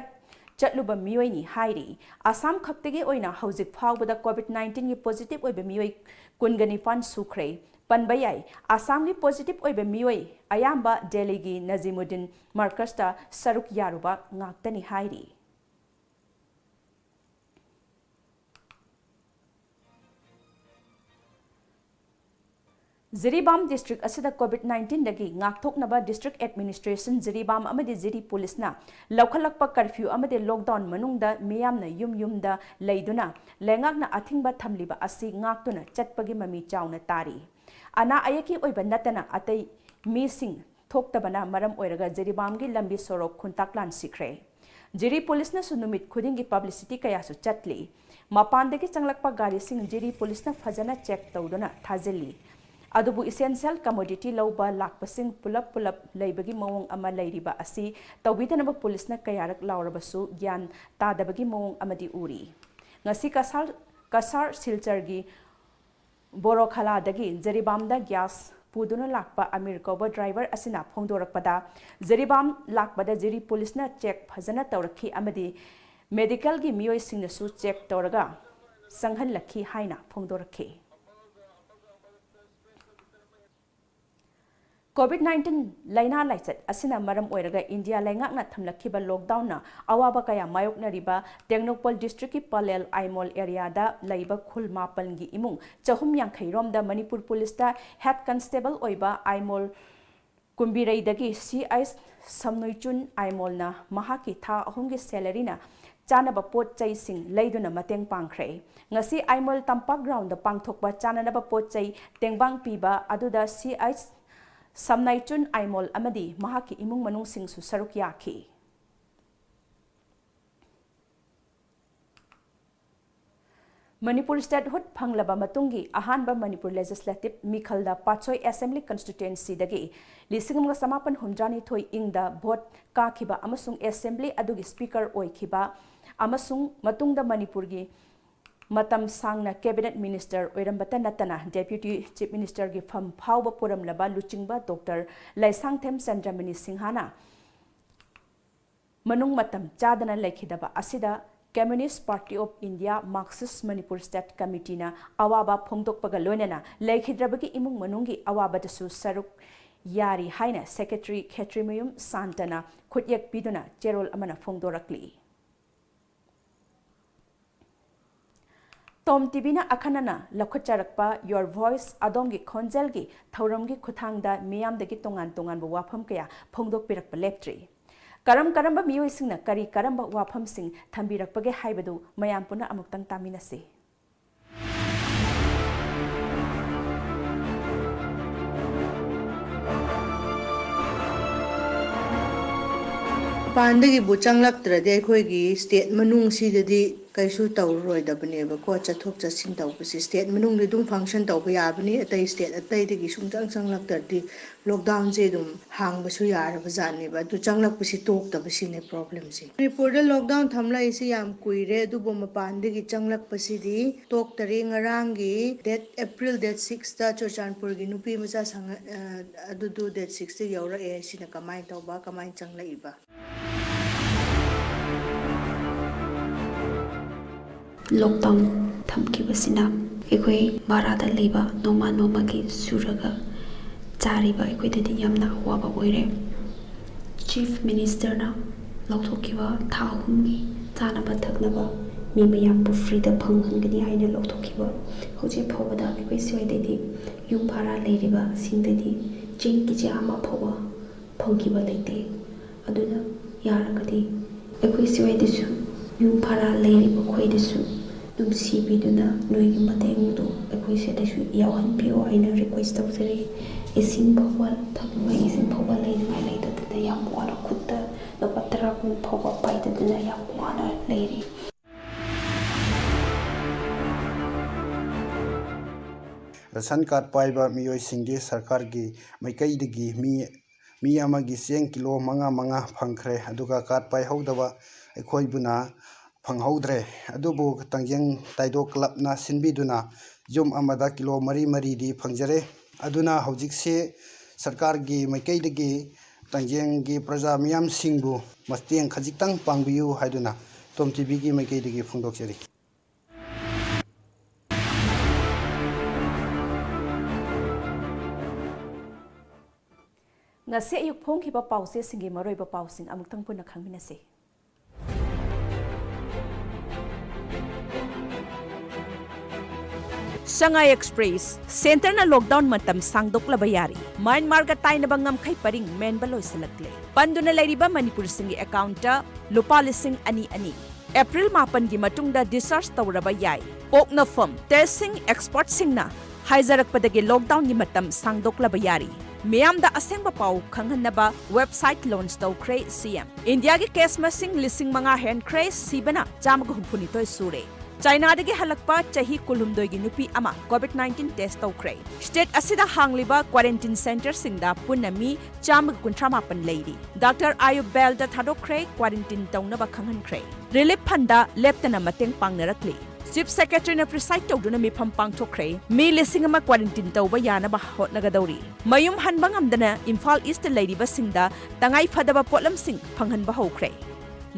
ꯆꯠꯂꯨꯕ ꯃꯤꯑꯣꯏꯅꯤ ꯍꯥꯏꯔꯤ꯫ ꯑꯁꯥꯝ ꯈꯛꯇꯒꯤ ꯑꯣꯏꯅ ꯍꯧꯖꯤꯛ ꯐꯥꯎꯕꯗ COVID nineteenꯒꯤ positive ꯑꯣꯏꯕ ꯃꯤꯑꯣꯏ ꯀꯨꯟꯒ ꯅꯤꯄꯥꯟ ꯁꯨꯈ꯭ꯔꯦ꯫ ꯄꯟꯕ ꯌꯥꯏ, ꯑꯁꯥꯝꯒꯤ positive ꯑꯣꯏꯕ ꯃꯤꯑꯣꯏ ꯑꯌꯥꯝꯕ ꯗꯦꯜꯂꯤꯒꯤ ꯅꯖꯤꯃꯨꯗꯤꯟ ꯃꯔꯀꯖꯇ ꯁꯔꯨꯛ ꯌꯥꯔꯨꯕ ꯉꯥꯛꯇꯅꯤ ꯍꯥꯏꯔꯤ꯫ ꯖꯤꯔꯤꯕꯥꯝ district ꯑꯁꯤꯗ COVID nineteenꯗꯒꯤ ꯉꯥꯛꯊꯣꯛꯅꯕ district administration ꯖꯤꯔꯤꯕꯥꯝ ꯑꯃꯗꯤ ꯖꯤꯔꯤ policeꯅ ꯂꯧꯈꯠꯂꯛꯄ curfew ꯑꯃꯗꯤ lockdown ꯃꯅꯨꯡꯗ ꯃꯤꯌꯥꯝꯅ ꯌꯨꯝ ꯌꯨꯝꯗ ꯂꯩꯗꯨꯅ ꯂꯩꯉꯥꯛꯅ ꯑꯊꯤꯡꯕ ꯊꯝꯂꯤꯕ ꯑꯁꯤ ꯉꯥꯛꯇꯨꯅ ꯆꯠꯄꯒꯤ ꯃꯃꯤ ꯆꯥꯎꯅ ꯇꯥꯔꯤ꯫ ꯑꯅꯥ ꯑꯌꯦꯛꯀꯤ ꯑꯣꯏꯕ ꯅꯠꯇꯅ ꯑꯇꯩ ꯃꯤꯁꯤꯡ ꯊꯣꯛꯇꯕꯅ ꯃꯔꯝ ꯑꯣꯏꯔꯒ ꯖꯤꯔꯤꯕꯥꯝꯒꯤ ꯂꯝꯕꯤ ꯁꯣꯔꯣꯛ ꯈꯨꯟꯇꯥꯛ ꯂꯥꯟꯁꯤꯈ꯭ꯔꯦ꯫ ꯖꯤꯔꯤ policeꯅꯁꯨ ꯅꯨꯃꯤꯠ ꯈꯨꯗꯤꯡꯒꯤ publicity ꯀꯌꯥꯁꯨ ꯆꯠꯂꯤ꯫ ꯃꯄꯥꯟꯗꯒꯤ ꯆꯪꯂꯛꯄ ꯒꯥꯔꯤꯁꯤꯡ ꯖꯤꯔꯤ policeꯅ ꯐꯖꯅ check ꯇꯧꯗꯨꯅ ꯊꯥꯖꯤꯜꯂꯤ꯫ ꯑꯗꯨꯕꯨ essential commodity ꯂꯧꯕ ꯂꯥꯛꯄꯁꯤꯡ ꯄꯨꯂꯞ ꯄꯨꯂꯞ ꯂꯩꯕꯒꯤ ꯃꯑꯣꯡ ꯑꯃ ꯂꯩꯔꯤꯕ ꯑꯁꯤ ꯇꯧꯕꯤꯗꯅꯕ policeꯅ ꯀꯌꯥꯔꯛ ꯂꯥꯎꯔꯕꯁꯨ ꯒ꯭ꯌꯥꯟ ꯇꯥꯗꯕꯒꯤ ꯃꯑꯣꯡ ꯑꯃꯗꯤ ꯎꯔꯤ꯫ ꯉꯁꯤ ꯀꯁꯥꯔ, ꯀꯁꯥꯔ ꯁꯤꯜꯆꯔꯒꯤ ꯕꯣꯔꯣꯈꯂꯥꯗꯒꯤ ꯖꯤꯔꯤꯕꯥꯝꯗ ꯒ꯭ꯌꯥꯁ ꯄꯨꯗꯨꯅ ꯂꯥꯛꯄ ꯑꯃꯤꯔ ꯀꯧꯕ ꯗ꯭ꯔꯥꯏꯚꯔ ꯑꯁꯤꯅ ꯐꯣꯡꯗꯣꯔꯛꯄꯗ, ꯖꯤꯔꯤꯕꯥꯝ ꯂꯥꯛꯄꯗ ꯖꯤꯔꯤ ꯄꯨꯂꯤꯁꯅ ꯆꯦꯛ ꯐꯖꯅ ꯇꯧꯔꯛꯈꯤ ꯑꯃꯗꯤ ꯃꯦꯗꯤꯀꯦꯜꯒꯤ ꯃꯤꯑꯣꯏꯁꯤꯡꯅꯁꯨ ꯆꯦꯛ ꯇꯧꯔꯒ ꯆꯪꯍꯜꯂꯛꯈꯤ ꯍꯥꯏꯅ ꯐꯣꯡꯗꯣꯔꯛꯈꯤ꯫ COVID nineteen ꯂꯥꯏꯅꯥ ꯂꯥꯏꯆꯠ ꯑꯁꯤꯅ ꯃꯔꯝ ꯑꯣꯏꯔꯒ ꯏꯟꯗꯤꯌꯥ ꯂꯩꯉꯥꯛꯅ ꯊꯝꯂꯛꯈꯤꯕ ꯂꯣꯛꯗꯥꯎꯟꯅ ꯑꯋꯥꯕ ꯀꯌꯥ ꯃꯥꯌꯣꯛꯅꯔꯤꯕ ꯇꯦꯡꯅꯧꯄꯜ ꯗꯤꯁꯇ꯭ꯔꯤꯛꯀꯤ ꯄꯂꯦꯜ ꯑꯥꯏꯃꯣꯜ ꯑꯦꯔꯤꯌꯥꯗ ꯂꯩꯕ ꯈꯨꯜ ꯃꯥꯄꯟꯒꯤ ꯏꯃꯨꯡ ꯆꯍꯨꯝ ꯌꯥꯡꯈꯩ ꯔꯣꯝꯗ ꯃꯅꯤꯄꯨꯔ ꯄꯨꯂꯤꯁꯇ ꯍꯦꯗ ꯀꯟꯁꯇꯦꯕꯜ ꯑꯣꯏꯕ ꯑꯥꯏꯃꯣꯜ ꯀꯨꯝꯕꯤꯔꯩꯗꯒꯤ ꯁꯤ ꯑꯩꯆ ꯁꯝꯅꯨꯏꯆꯨꯟ ꯑꯥꯏꯃꯣꯜꯅ ꯃꯍꯥꯛꯀꯤ ꯊꯥ ꯑꯍꯨꯝꯒꯤ ꯁꯦꯂꯔꯤꯅ ꯆꯥꯅꯕ ꯄꯣꯠ ꯆꯩꯁꯤꯡ ꯂꯩꯗꯨꯅ ꯃꯇꯦꯡ ꯄꯥꯡꯈ꯭ꯔꯦ꯫ ꯉꯁꯤ ꯑꯥꯏꯃꯣꯜ ꯇꯝꯄꯥꯛ ꯒ꯭ꯔꯥꯎꯟꯗ ꯄꯥꯡꯊꯣꯛꯄ ꯆꯥꯅꯅꯕ ꯄꯣꯠ ꯆꯩ ꯇꯦꯡꯕꯥꯡ ꯄꯤꯕ ꯑꯗꯨꯗ ꯁꯤ ꯑꯩꯆ ꯁꯝꯅꯥꯏꯆꯨꯟ ꯑꯥꯏꯃꯣꯜ ꯑꯃꯗꯤ ꯃꯍꯥꯛꯀꯤ ꯏꯃꯨꯡ ꯃꯅꯨꯡꯁꯤꯡꯁꯨ ꯁꯔꯨꯛ ꯌꯥꯈꯤ꯫ ꯃꯅꯤꯄꯨꯔ statehood ꯐꯪꯂꯕ ꯃꯇꯨꯡꯒꯤ ꯑꯍꯥꯟꯕ ꯃꯅꯤꯄꯨꯔ legislative ꯃꯤꯈꯜꯗ ꯄꯥꯠꯁꯣꯏ assembly constituencyꯗꯒꯤ ꯂꯤꯁꯤꯡ ꯑꯃꯒ ꯆꯃꯥꯄꯟ ꯍꯨꯝꯗ꯭ꯔꯥꯅꯤꯊꯣꯏ ꯏꯪꯗ vote ꯀꯥꯈꯤꯕ ꯑꯃꯁꯨꯡ assembly ꯑꯗꯨꯒꯤ speaker ꯑꯣꯏꯈꯤꯕ ꯑꯃꯁꯨꯡ ꯃꯇꯨꯡꯗ ꯃꯅꯤꯄꯨꯔꯒꯤ ꯃꯇꯝ ꯁꯥꯡꯅ cabinet minister ꯑꯣꯏꯔꯝꯕꯇ ꯅꯠꯇꯅ Deputy Chief Ministerꯒꯤ ꯐꯝ ꯐꯥꯎꯕ ꯄꯨꯔꯝꯂꯕ ꯂꯨꯆꯤꯡꯕ ꯗꯣꯛꯇꯔ ꯂꯩꯁꯥꯡꯊꯦꯝ ꯆꯟꯗ꯭ꯔꯃꯅꯤ ꯁꯤꯡꯍꯅ ꯃꯅꯨꯡ ꯃꯇꯝ ꯆꯥꯗꯅ ꯂꯩꯈꯤꯗꯕ ꯑꯁꯤꯗ Communist Party of India Marxist Manipur State Committeeꯅ ꯑꯋꯥꯕ ꯐꯣꯡꯗꯣꯛꯄꯒ ꯂꯣꯏꯅꯅ ꯂꯩꯈꯤꯗ꯭ꯔꯕꯒꯤ ꯏꯃꯨꯡ ꯃꯅꯨꯡꯒꯤ ꯑꯋꯥꯕꯗꯁꯨ ꯁꯔꯨꯛ ꯌꯥꯔꯤ ꯍꯥꯏꯅ Secretary ꯈꯦꯇ꯭ꯔꯤꯃꯌꯨꯝ ꯁꯥꯟꯇꯅ ꯈꯨꯠꯌꯦꯛ ꯄꯤꯗꯨꯅ ꯆꯦꯔꯣꯜ ꯑꯃꯅ ꯐꯣꯡꯗꯣꯔꯛꯂꯤ꯫ ꯇꯣꯝ ꯇꯤꯚꯤꯅ ꯑꯈꯟꯅꯅ ꯂꯧꯈꯠꯆꯔꯛꯄ Your Voice, ꯑꯗꯣꯝꯒꯤ ꯈꯣꯟꯖꯦꯜꯒꯤ ꯊꯧꯔꯝꯒꯤ ꯈꯨꯠꯊꯥꯡꯗ ꯃꯤꯌꯥꯝꯗꯒꯤ ꯇꯣꯉꯥꯟ ꯇꯣꯉꯥꯟꯕ ꯋꯥꯐꯝ ꯀꯌꯥ ꯐꯣꯡꯗꯣꯛꯄꯤꯔꯛꯄ ꯂꯦꯞꯇ꯭ꯔꯤ꯫ ꯀꯔꯝ ꯀꯔꯝꯕ ꯃꯤꯑꯣꯏꯁꯤꯡꯅ ꯀꯔꯤ ꯀꯔꯝꯕ ꯋꯥꯐꯝꯁꯤꯡ ꯊꯝꯕꯤꯔꯛꯄꯒꯦ ꯍꯥꯏꯕꯗꯨ ꯃꯌꯥꯝ ꯄꯨꯟꯅ ꯑꯃꯨꯛꯇꯪ ꯇꯥꯃꯤꯟꯅꯁꯤ꯫ ꯃꯄꯥꯟꯗꯒꯤꯕꯨ ꯆꯪꯂꯛꯇ꯭ꯔꯗꯤ ꯑꯩꯈꯣꯏꯒꯤ state ꯃꯅꯨꯡꯁꯤꯗꯗꯤ ꯀꯩꯁꯨ ꯇꯧꯔꯔꯣꯏꯗꯕꯅꯦꯕꯀꯣ꯫ ꯆꯠꯊꯣꯛ ꯆꯠꯁꯤꯟ ꯇꯧꯕꯁꯦ state ꯃꯅꯨꯡꯗ ꯑꯗꯨꯝ function ꯇꯧꯕ ꯌꯥꯕꯅꯤ, ꯑꯇꯩ state ꯑꯇꯩꯗꯒꯤ ꯁꯨꯡꯆꯪ ꯆꯪꯂꯛꯇ꯭ꯔꯗꯤ lockdownꯁꯦ ꯑꯗꯨꯝ ꯍꯥꯡꯕꯁꯨ ꯌꯥꯔꯕ ꯖꯥꯠꯅꯦꯕ꯫ ꯑꯗꯨ ꯆꯪꯂꯛꯄꯁꯤ ꯇꯣꯛꯇꯕꯁꯤꯅꯦ problemꯁꯦ꯫ ꯃꯅꯤꯄꯨꯔꯗ lockdown ꯊꯝꯂꯛꯏꯁꯤ ꯌꯥꯝ ꯀꯨꯏꯔꯦ, ꯑꯗꯨꯕꯨ ꯃꯄꯥꯟꯗꯒꯤ ꯆꯪꯂꯛꯄꯁꯤꯗꯤ ꯇꯣꯛꯇꯔꯤ꯫ ꯉꯔꯥꯡꯒꯤ date, April date sixꯇ ꯆꯨꯔꯆꯥꯟꯄꯨꯔꯒꯤ ꯅꯨꯄꯤ ꯃꯆꯥ ꯁꯉ-, ꯑ, ꯑꯗꯨꯗꯨ date sixꯇ ꯌꯧꯔꯛꯑꯦ꯫ ꯁꯤꯅ ꯀꯃꯥꯏꯅ ꯇꯧꯕ, ꯀꯃꯥꯏꯅ ꯆꯪꯂꯛꯏꯕ? Lockdown ꯊꯝꯈꯤꯕꯁꯤꯅ ꯑꯩꯈꯣꯏ ꯚꯔꯥꯗ ꯂꯩꯕ, ꯅꯣꯡꯃ ꯅꯣꯡꯃꯒꯤ ꯁꯨꯔꯒ ꯆꯥꯔꯤꯕ ꯑꯩꯈꯣꯏꯗꯗꯤ ꯌꯥꯝꯅ ꯑꯋꯥꯕ ꯑꯣꯏꯔꯦ꯫ Chief Ministerꯅ ꯂꯧꯊꯣꯛꯈꯤꯕ ꯊꯥ ꯑꯍꯨꯝꯒꯤ ꯆꯥꯅꯕ ꯊꯛꯅꯕ ꯃꯤ ꯃꯌꯥꯝꯕꯨ freeꯗ ꯐꯪꯍꯟꯒꯅꯤ ꯍꯥꯏꯅ ꯂꯧꯊꯣꯛꯈꯤꯕ, ꯍꯧꯖꯤꯛ ꯐꯥꯎꯕꯗ ꯑꯩꯈꯣꯏ ꯁ꯭ꯋꯥꯏꯗꯗꯤ ꯌꯨꯝ ꯚꯔꯥ ꯂꯩꯔꯤꯕꯁꯤꯡꯗꯗꯤ ꯆꯦꯡ ꯀꯦꯖꯤ ꯑꯃ ꯐꯥꯎꯕ ꯐꯪꯈꯤꯕ ꯂꯩꯇꯦ꯫ ꯑꯗꯨꯅ ꯌꯥꯔꯒꯗꯤ ꯑꯩꯈꯣꯏ ꯁ꯭ꯋꯥꯏꯗꯁꯨ ꯌꯨꯝ ꯚꯔꯥ ꯂꯩꯔꯤꯕ ꯑꯩꯈꯣꯏꯗꯁꯨ ꯅꯨꯡꯁꯤꯕꯤꯗꯨꯅ ꯅꯣꯏꯒꯤ ꯃꯇꯦꯡꯗꯨ ꯑꯩꯈꯣꯏ ꯁꯤꯗꯁꯨ ꯌꯥꯎꯍꯟꯕꯤꯌꯨ ꯍꯥꯏꯅ request ꯇꯧꯖꯔꯤ꯫ ꯏꯁꯤꯡ ꯐꯥꯎꯕ, ꯊꯛꯅꯕ ꯏꯁꯤꯡ ꯐꯥꯎꯕ ꯂꯩꯅꯤꯡꯉꯥꯏ ꯂꯩꯇꯗꯅ ꯌꯥꯝ ꯋꯥꯅ, ꯈꯨꯠꯇ ꯂꯨꯄꯥ ꯇꯔꯥ ꯀꯨꯟ ꯐꯥꯎꯕ ꯄꯥꯏꯗꯗꯅ ꯌꯥꯝ ꯋꯥꯅ ꯂꯩꯔꯤ꯫ Ration card ꯄꯥꯏꯕ ꯃꯤꯑꯣꯏꯁꯤꯡꯒꯤ ꯁꯔꯀꯥꯔꯒꯤ ꯃꯥꯏꯀꯩꯗꯒꯤ ꯃꯤ, ꯃꯤ ꯑꯃꯒꯤ ꯆꯦꯡ ꯀꯤꯂꯣ ꯃꯉꯥ ꯃꯉꯥ ꯐꯪꯈ꯭ꯔꯦ, ꯑꯗꯨꯒ card ꯄꯥꯏꯍꯧꯗꯕ ꯑꯩꯈꯣꯏꯕꯨꯅ ꯐꯪꯍꯧꯗ꯭ꯔꯦ꯫ ꯑꯗꯨꯕꯨ ꯇꯥꯡꯖꯦꯡ ꯇꯥꯏꯗꯣ clubꯅ ꯁꯤꯟꯕꯤꯗꯨꯅ ꯌꯨꯝ ꯑꯃꯗ ꯀꯤꯂꯣ ꯃꯔꯤ ꯃꯔꯤꯗꯤ ꯐꯪꯖꯔꯦ꯫ ꯑꯗꯨꯅ ꯍꯧꯖꯤꯛꯁꯤ ꯁꯔꯀꯥꯔꯒꯤ ꯃꯥꯏꯀꯩꯗꯒꯤ ꯇꯥꯡꯖꯦꯡꯒꯤ ꯄ꯭ꯔꯖꯥ ꯃꯤꯌꯥꯝꯁꯤꯡꯕꯨ ꯃꯇꯦꯡ ꯈꯖꯤꯛꯇꯪ ꯄꯥꯡꯕꯤꯌꯨ ꯍꯥꯏꯗꯨꯅ ꯇꯣꯝ ꯇꯤꯚꯤꯒꯤ ꯃꯥꯏꯀꯩꯗꯒꯤ ꯐꯣꯡꯗꯣꯛꯆꯔꯤ꯫ ꯉꯁꯤ ꯑꯌꯨꯛ ꯐꯣꯡꯈꯤꯕ ꯄꯥꯎꯆꯦꯁꯤꯡꯒꯤ ꯃꯔꯨꯑꯣꯏꯕ ꯄꯥꯎꯁꯤꯡ ꯑꯃꯨꯛꯇꯪ ꯄꯨꯟꯅ ꯈꯪꯃꯤꯟꯅꯁꯤ꯫ Shanghai Express, centreꯅ lockdown ꯃꯇꯝ ꯁꯥꯡꯗꯣꯛꯂꯕ ꯌꯥꯔꯤ꯫ ꯃ꯭ꯌꯥꯟꯃꯥꯔꯒ ꯇꯥꯏꯅꯕ ꯉꯝꯈꯩ ꯄꯔꯤꯡ ꯃꯦꯟꯕ ꯂꯣꯏꯁꯤꯜꯂꯛꯂꯦ꯫ ꯄꯟꯗꯨꯅ ꯂꯩꯔꯤꯕ ꯃꯅꯤꯄꯨꯔꯁꯤꯡꯒꯤ accountꯇ ꯂꯨꯄꯥ ꯂꯤꯁꯤꯡ ꯑꯅꯤ ꯑꯅꯤ꯫ April ꯃꯥꯄꯟꯒꯤ ꯃꯇꯨꯡꯗ discharge ꯇꯧꯔꯕ ꯌꯥꯏ꯫ ꯄꯣꯛꯅꯐꯝ, testing expertꯁꯤꯡꯅ ꯍꯥꯏꯖꯔꯛꯄꯗꯒꯤ lockdownꯒꯤ ꯃꯇꯝ ꯁꯥꯡꯗꯣꯛꯂꯕ ꯌꯥꯔꯤ꯫ ꯃꯤꯌꯥꯝꯗ ꯑꯁꯦꯡꯕ ꯄꯥꯎ ꯈꯪꯍꯟꯅꯕ website launch ꯇꯧꯈ꯭ꯔꯦ ꯁꯤ ꯑꯦꯝ꯫ ꯏꯟꯗꯤꯌꯥꯒꯤ case ꯃꯁꯤꯡ ꯂꯤꯁꯤꯡ ꯃꯉꯥ ꯍꯦꯟꯈ꯭ꯔꯦ, ꯁꯤꯕꯅ ꯆꯥꯝꯃꯒ ꯍꯨꯝꯐꯨꯅꯤꯊꯣꯏ ꯁꯨꯔꯦ꯫ ꯆꯥꯏꯅꯥꯗꯒꯤ ꯍꯜꯂꯛꯄ ꯆꯍꯤ ꯀꯨꯟꯍꯨꯝꯗꯣꯏꯒꯤ ꯅꯨꯄꯤ ꯑꯃ COVID nineteen test ꯇꯧꯈ꯭ꯔꯦ꯫ State ꯑꯁꯤꯗ ꯍꯥꯡꯂꯤꯕ quarantine centreꯁꯤꯡꯗ ꯄꯨꯟꯅ ꯃꯤ ꯆꯥꯝꯃꯒ ꯀꯨꯟꯊ꯭ꯔꯥ ꯃꯥꯄꯟ ꯂꯩꯔꯤ꯫ Doctor ꯑꯌꯨꯕ bailꯗ ꯊꯥꯗꯣꯛꯈ꯭ꯔꯦ, quarantine ꯇꯧꯅꯕ ꯈꯪꯍꯟꯈ꯭ꯔꯦ꯫ Relief fundꯗ ꯂꯦꯞꯇꯅ ꯃꯇꯦꯡ ꯄꯥꯡꯅꯔꯛꯂꯤ꯫ Chief Secretaryꯅ preside ꯇꯧꯗꯨꯅ ꯃꯤꯐꯝ ꯄꯥꯡꯊꯣꯛꯈ꯭ꯔꯦ꯫ ꯃꯤ ꯂꯤꯁꯤꯡ ꯑꯃ quarantine ꯇꯧꯕ ꯌꯥꯅꯕ ꯍꯣꯠꯅꯒꯗꯧꯔꯤ꯫ ꯃꯌꯨꯝ ꯍꯟꯕ ꯉꯝꯗꯅ ꯏꯝꯐꯥꯜ Eastꯇ ꯂꯩꯔꯤꯕꯁꯤꯡꯗ ꯇꯉꯥꯏ ꯐꯗꯕ ꯄꯣꯠꯂꯝꯁꯤꯡ ꯐꯪꯍꯟꯕ ꯍꯧꯈ꯭ꯔꯦ꯫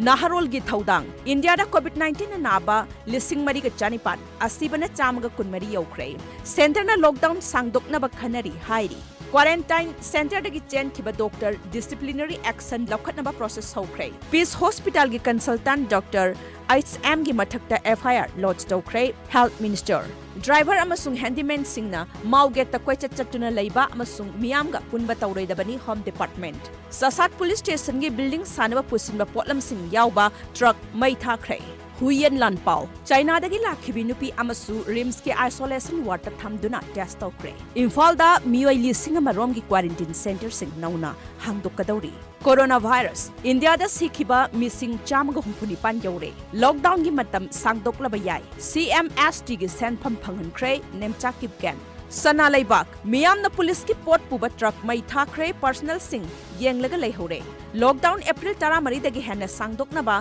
ꯅꯍꯥꯔꯣꯜꯒꯤ ꯊꯧꯗꯥꯡ꯫ ꯏꯟꯗꯤꯌꯥꯗ COVID nineteenꯅ ꯅꯥꯕ ꯂꯤꯁꯤꯡ ꯃꯔꯤꯒ ꯆꯥꯅꯤꯄꯥꯟ, ꯑꯁꯤꯕꯅ ꯆꯥꯝꯃꯒ ꯀꯨꯟꯃꯔꯤ ꯌꯧꯈ꯭ꯔꯦ꯫ Centreꯅ lockdown ꯁꯥꯡꯗꯣꯛꯅꯕ ꯈꯟꯅꯔꯤ ꯍꯥꯏꯔꯤ꯫ Quarantine centreꯗꯒꯤ ꯆꯦꯟꯈꯤꯕ doctor disciplinary action ꯂꯧꯈꯠꯅꯕ process ꯍꯧꯈ꯭ꯔꯦ꯫ Peace Hospitalꯒꯤ consultant doctor H Mꯒꯤ ꯃꯊꯛꯇ F I R lodge ꯇꯧꯈ꯭ꯔꯦ Health Minister꯫ Driver ꯑꯃꯁꯨꯡ handymanꯁꯤꯡꯅ ꯃꯥꯎ ꯒꯦꯠꯇ ꯀꯣꯏꯆꯠ ꯆꯠꯇꯨꯅ ꯂꯩꯕ ꯑꯃꯁꯨꯡ ꯃꯤꯌꯥꯝꯒ ꯄꯨꯟꯕ ꯇꯧꯔꯣꯏꯗꯕꯅꯤ Home Department꯫ ꯆꯥꯁꯥꯠ police stationꯒꯤ building ꯁꯥꯅꯕ ꯄꯨꯁꯤꯟꯕ ꯄꯣꯠꯂꯝꯁꯤꯡ ꯌꯥꯎꯕ truck ꯃꯩ ꯊꯥꯈ꯭ꯔꯦ꯫ ꯍꯨꯏꯌꯦꯟ ꯂꯥꯟꯄꯥꯎ꯫ ꯆꯥꯏꯅꯥꯗꯒꯤ ꯂꯥꯛꯈꯤꯕꯤ ꯅꯨꯄꯤ ꯑꯃꯁꯨ RIMSꯀꯤ isolation wardꯇ ꯊꯝꯗꯨꯅ test ꯇꯧꯈ꯭ꯔꯦ꯫ ꯏꯝꯐꯥꯜꯗ ꯃꯤꯑꯣꯏ ꯂꯤꯁꯤꯡ ꯑꯃ ꯔꯣꯝꯒꯤ quarantine centreꯁꯤꯡ ꯅꯧꯅ ꯍꯥꯡꯗꯣꯛꯀꯗꯧꯔꯤ꯫ Coronavirus꯫ ꯏꯟꯗꯤꯌꯥꯗ ꯁꯤꯈꯤꯕ ꯃꯤꯁꯤꯡ ꯆꯥꯝꯃꯒ ꯍꯨꯝꯐꯨ ꯅꯤꯄꯥꯟ ꯌꯧꯔꯦ꯫ Lockdownꯒꯤ ꯃꯇꯝ ꯁꯥꯡꯗꯣꯛꯂꯕ ꯌꯥꯏ꯫ C M S Tꯒꯤ ꯁꯦꯟꯐꯝ ꯐꯪꯍꯟꯈ꯭ꯔꯦ ꯅꯦꯝꯆꯥ ꯀꯤꯞꯒꯦꯟ꯫ ꯁꯅꯥ ꯂꯩꯕꯥꯛ꯫ ꯃꯤꯌꯥꯝꯅ policeꯀꯤ ꯄꯣꯠ ꯄꯨꯕ truck ꯃꯩ ꯊꯥꯈ꯭ꯔꯦ, personnelꯁꯤꯡ ꯌꯦꯡꯂꯒ ꯂꯩꯍꯧꯔꯦ꯫ Lockdown April ꯇꯔꯥꯃꯔꯤꯗꯒꯤ ꯍꯦꯟꯅ ꯁꯥꯡꯗꯣꯛꯅꯕ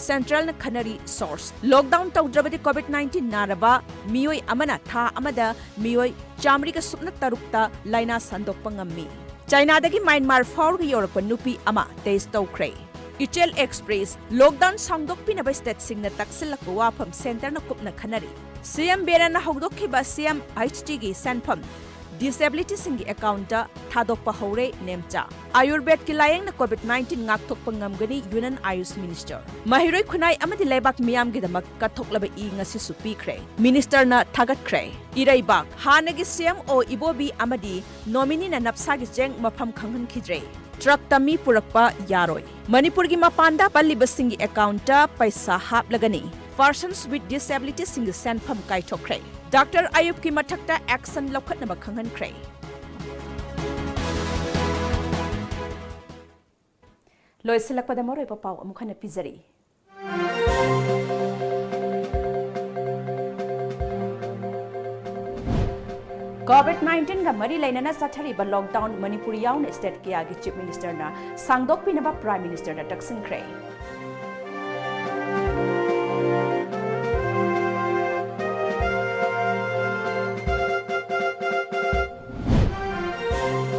centralꯅ ꯈꯟꯅꯔꯤ source꯫ Lockdown ꯇꯧꯗ꯭ꯔꯕꯗꯤ COVID nineteen ꯅꯥꯔꯕ ꯃꯤꯑꯣꯏ ꯑꯃꯅ ꯊꯥ ꯑꯃꯗ ꯃꯤꯑꯣꯏ ꯆꯥꯃꯔꯤꯒ ꯁꯨꯞꯅ ꯇꯔꯨꯛꯇ ꯂꯥꯏꯅꯥ ꯁꯟꯗꯣꯛꯄ ꯉꯝꯃꯤ꯫ ꯆꯥꯏꯅꯥꯗꯒꯤ ꯃ꯭ꯌꯥꯟꯃꯥꯔ ꯐꯥꯎꯔꯒ ꯌꯧꯔꯛꯄ ꯅꯨꯄꯤ ꯑꯃ test ꯇꯧꯈ꯭ꯔꯦ꯫ ꯏꯆꯦꯜ Express꯫ Lockdown ꯁꯥꯡꯗꯣꯛꯄꯤꯅꯕ stateꯁꯤꯡꯅ ꯇꯛꯁꯤꯜꯂꯛꯄ ꯋꯥꯐꯝ centreꯅ ꯀꯨꯞꯅ ꯈꯟꯅꯔꯤ꯫ C M ꯕꯤꯔꯦꯟꯅ ꯍꯧꯗꯣꯛꯈꯤꯕ C M H Tꯒꯤ ꯁꯦꯟꯐꯝ disabilityꯁꯤꯡꯒꯤ accountꯇ ꯊꯥꯗꯣꯛꯄ ꯍꯧꯔꯦ ꯅꯦꯝꯆꯥ꯫ ꯑꯌꯨꯔꯕꯦꯗꯀꯤ ꯂꯥꯌꯦꯡꯅ COVID nineteen ꯉꯥꯛꯊꯣꯛꯄ ꯉꯝꯒꯅꯤ Union Ayush Minister꯫ ꯃꯍꯩꯔꯣꯏ ꯈꯨꯟꯅꯥꯏ ꯑꯃꯗꯤ ꯂꯩꯕꯥꯛ ꯃꯤꯌꯥꯝꯒꯤꯗꯃꯛ ꯀꯠꯊꯣꯛꯂꯕ ꯏ ꯉꯁꯤꯁꯨ ꯄꯤꯈ꯭ꯔꯦ꯫ Ministerꯅ ꯊꯥꯒꯠꯈ꯭ꯔꯦ꯫ ꯏꯔꯩꯕꯥꯛ꯫ ꯍꯥꯟꯅꯒꯤ C M O ꯏꯕꯣꯕꯤ ꯑꯃꯗꯤ nomineeꯅ ꯅꯞꯁꯥꯒꯤ ꯆꯦꯡ ꯃꯐꯝ ꯈꯪꯍꯟꯈꯤꯗ꯭ꯔꯦ꯫ Truckꯇ ꯃꯤ ꯄꯨꯔꯛꯄ ꯌꯥꯔꯣꯏ꯫ ꯃꯅꯤꯄꯨꯔꯒꯤ ꯃꯄꯥꯟꯗ ꯄꯜꯂꯤꯕꯁꯤꯡꯒꯤ accountꯇ ꯄꯩꯁꯥ ꯍꯥꯞꯂꯒꯅꯤ꯫ Persons with disabilityꯁꯤꯡꯒꯤ ꯁꯦꯟꯐꯝ ꯀꯥꯏꯊꯣꯛꯈ꯭ꯔꯦ꯫ Doctor ꯑꯌꯨꯕꯀꯤ ꯃꯊꯛꯇ action ꯂꯧꯈꯠꯅꯕ ꯈꯪꯍꯟꯈ꯭ꯔꯦ꯫ ꯂꯣꯏꯁꯤꯜꯂꯛꯄꯗ ꯃꯔꯨꯑꯣꯏꯕ ꯄꯥꯎ ꯑꯃꯨꯛ ꯍꯟꯅ ꯄꯤꯖꯔꯤ꯫ ꯀꯣꯚꯤꯗ ꯅꯥꯏꯟꯇꯤꯟꯒ ꯃꯔꯤ ꯂꯩꯅꯅ ꯆꯠꯊꯔꯤꯕ ꯂꯣꯛꯗꯥꯎꯟ ꯃꯅꯤꯄꯨꯔ ꯌꯥꯎꯅ ꯁ꯭ꯇꯦꯠ ꯀꯌꯥꯒꯤ ꯆꯤꯐ ꯃꯤꯅꯤꯁꯇꯔꯅ ꯁꯥꯡꯗꯣꯛꯄꯤꯅꯕ ꯄ꯭ꯔꯥꯏꯝ ꯃꯤꯅꯤꯁꯇꯔꯗ ꯇꯛꯁꯤꯟꯈ꯭ꯔꯦ꯫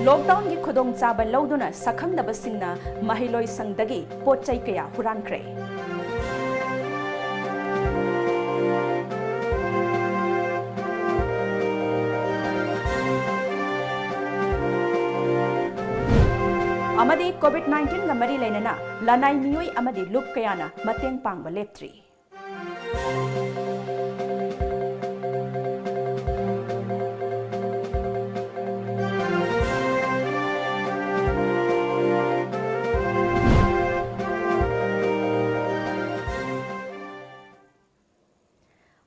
ꯂꯣꯛꯗꯥꯎꯟꯒꯤ ꯈꯨꯗꯣꯡꯆꯥꯕ ꯂꯧꯗꯨꯅ ꯁꯛꯈꯪꯗꯕꯁꯤꯡꯅ ꯃꯍꯩꯂꯣꯏ ꯁꯪꯗꯒꯤ ꯄꯣꯠ ꯆꯩ ꯀꯌꯥ ꯍꯨꯔꯥꯟꯈ꯭ꯔꯦ꯫ ꯑꯃꯗꯤ ꯀꯣꯚꯤꯗ ꯅꯥꯏꯟꯇꯤꯟꯒ ꯃꯔꯤ ꯂꯩꯅꯅ ꯂꯅꯥꯏ ꯃꯤꯑꯣꯏ ꯑꯃꯗꯤ ꯂꯨꯞ ꯀꯌꯥꯅ ꯃꯇꯦꯡ ꯄꯥꯡꯕ ꯂꯦꯞꯇ꯭ꯔꯤ꯫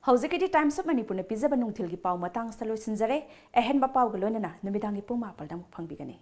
ꯍꯧꯖꯤꯛꯀꯤꯗꯤ Times of Manipurꯅ ꯄꯤꯖꯕ ꯅꯨꯡꯊꯤꯜꯒꯤ ꯄꯥꯎ ꯃꯇꯥꯡꯁꯤꯗ ꯂꯣꯏꯁꯤꯟꯖꯔꯦ꯫ ꯑꯍꯦꯟꯕ ꯄꯥꯎꯒ ꯂꯣꯏꯅꯅ ꯅꯨꯃꯤꯗꯥꯡꯒꯤ ꯄꯨꯡ ꯃꯥꯄꯜꯗ ꯑꯃꯨꯛ ꯐꯪꯕꯤꯒꯅꯤ꯫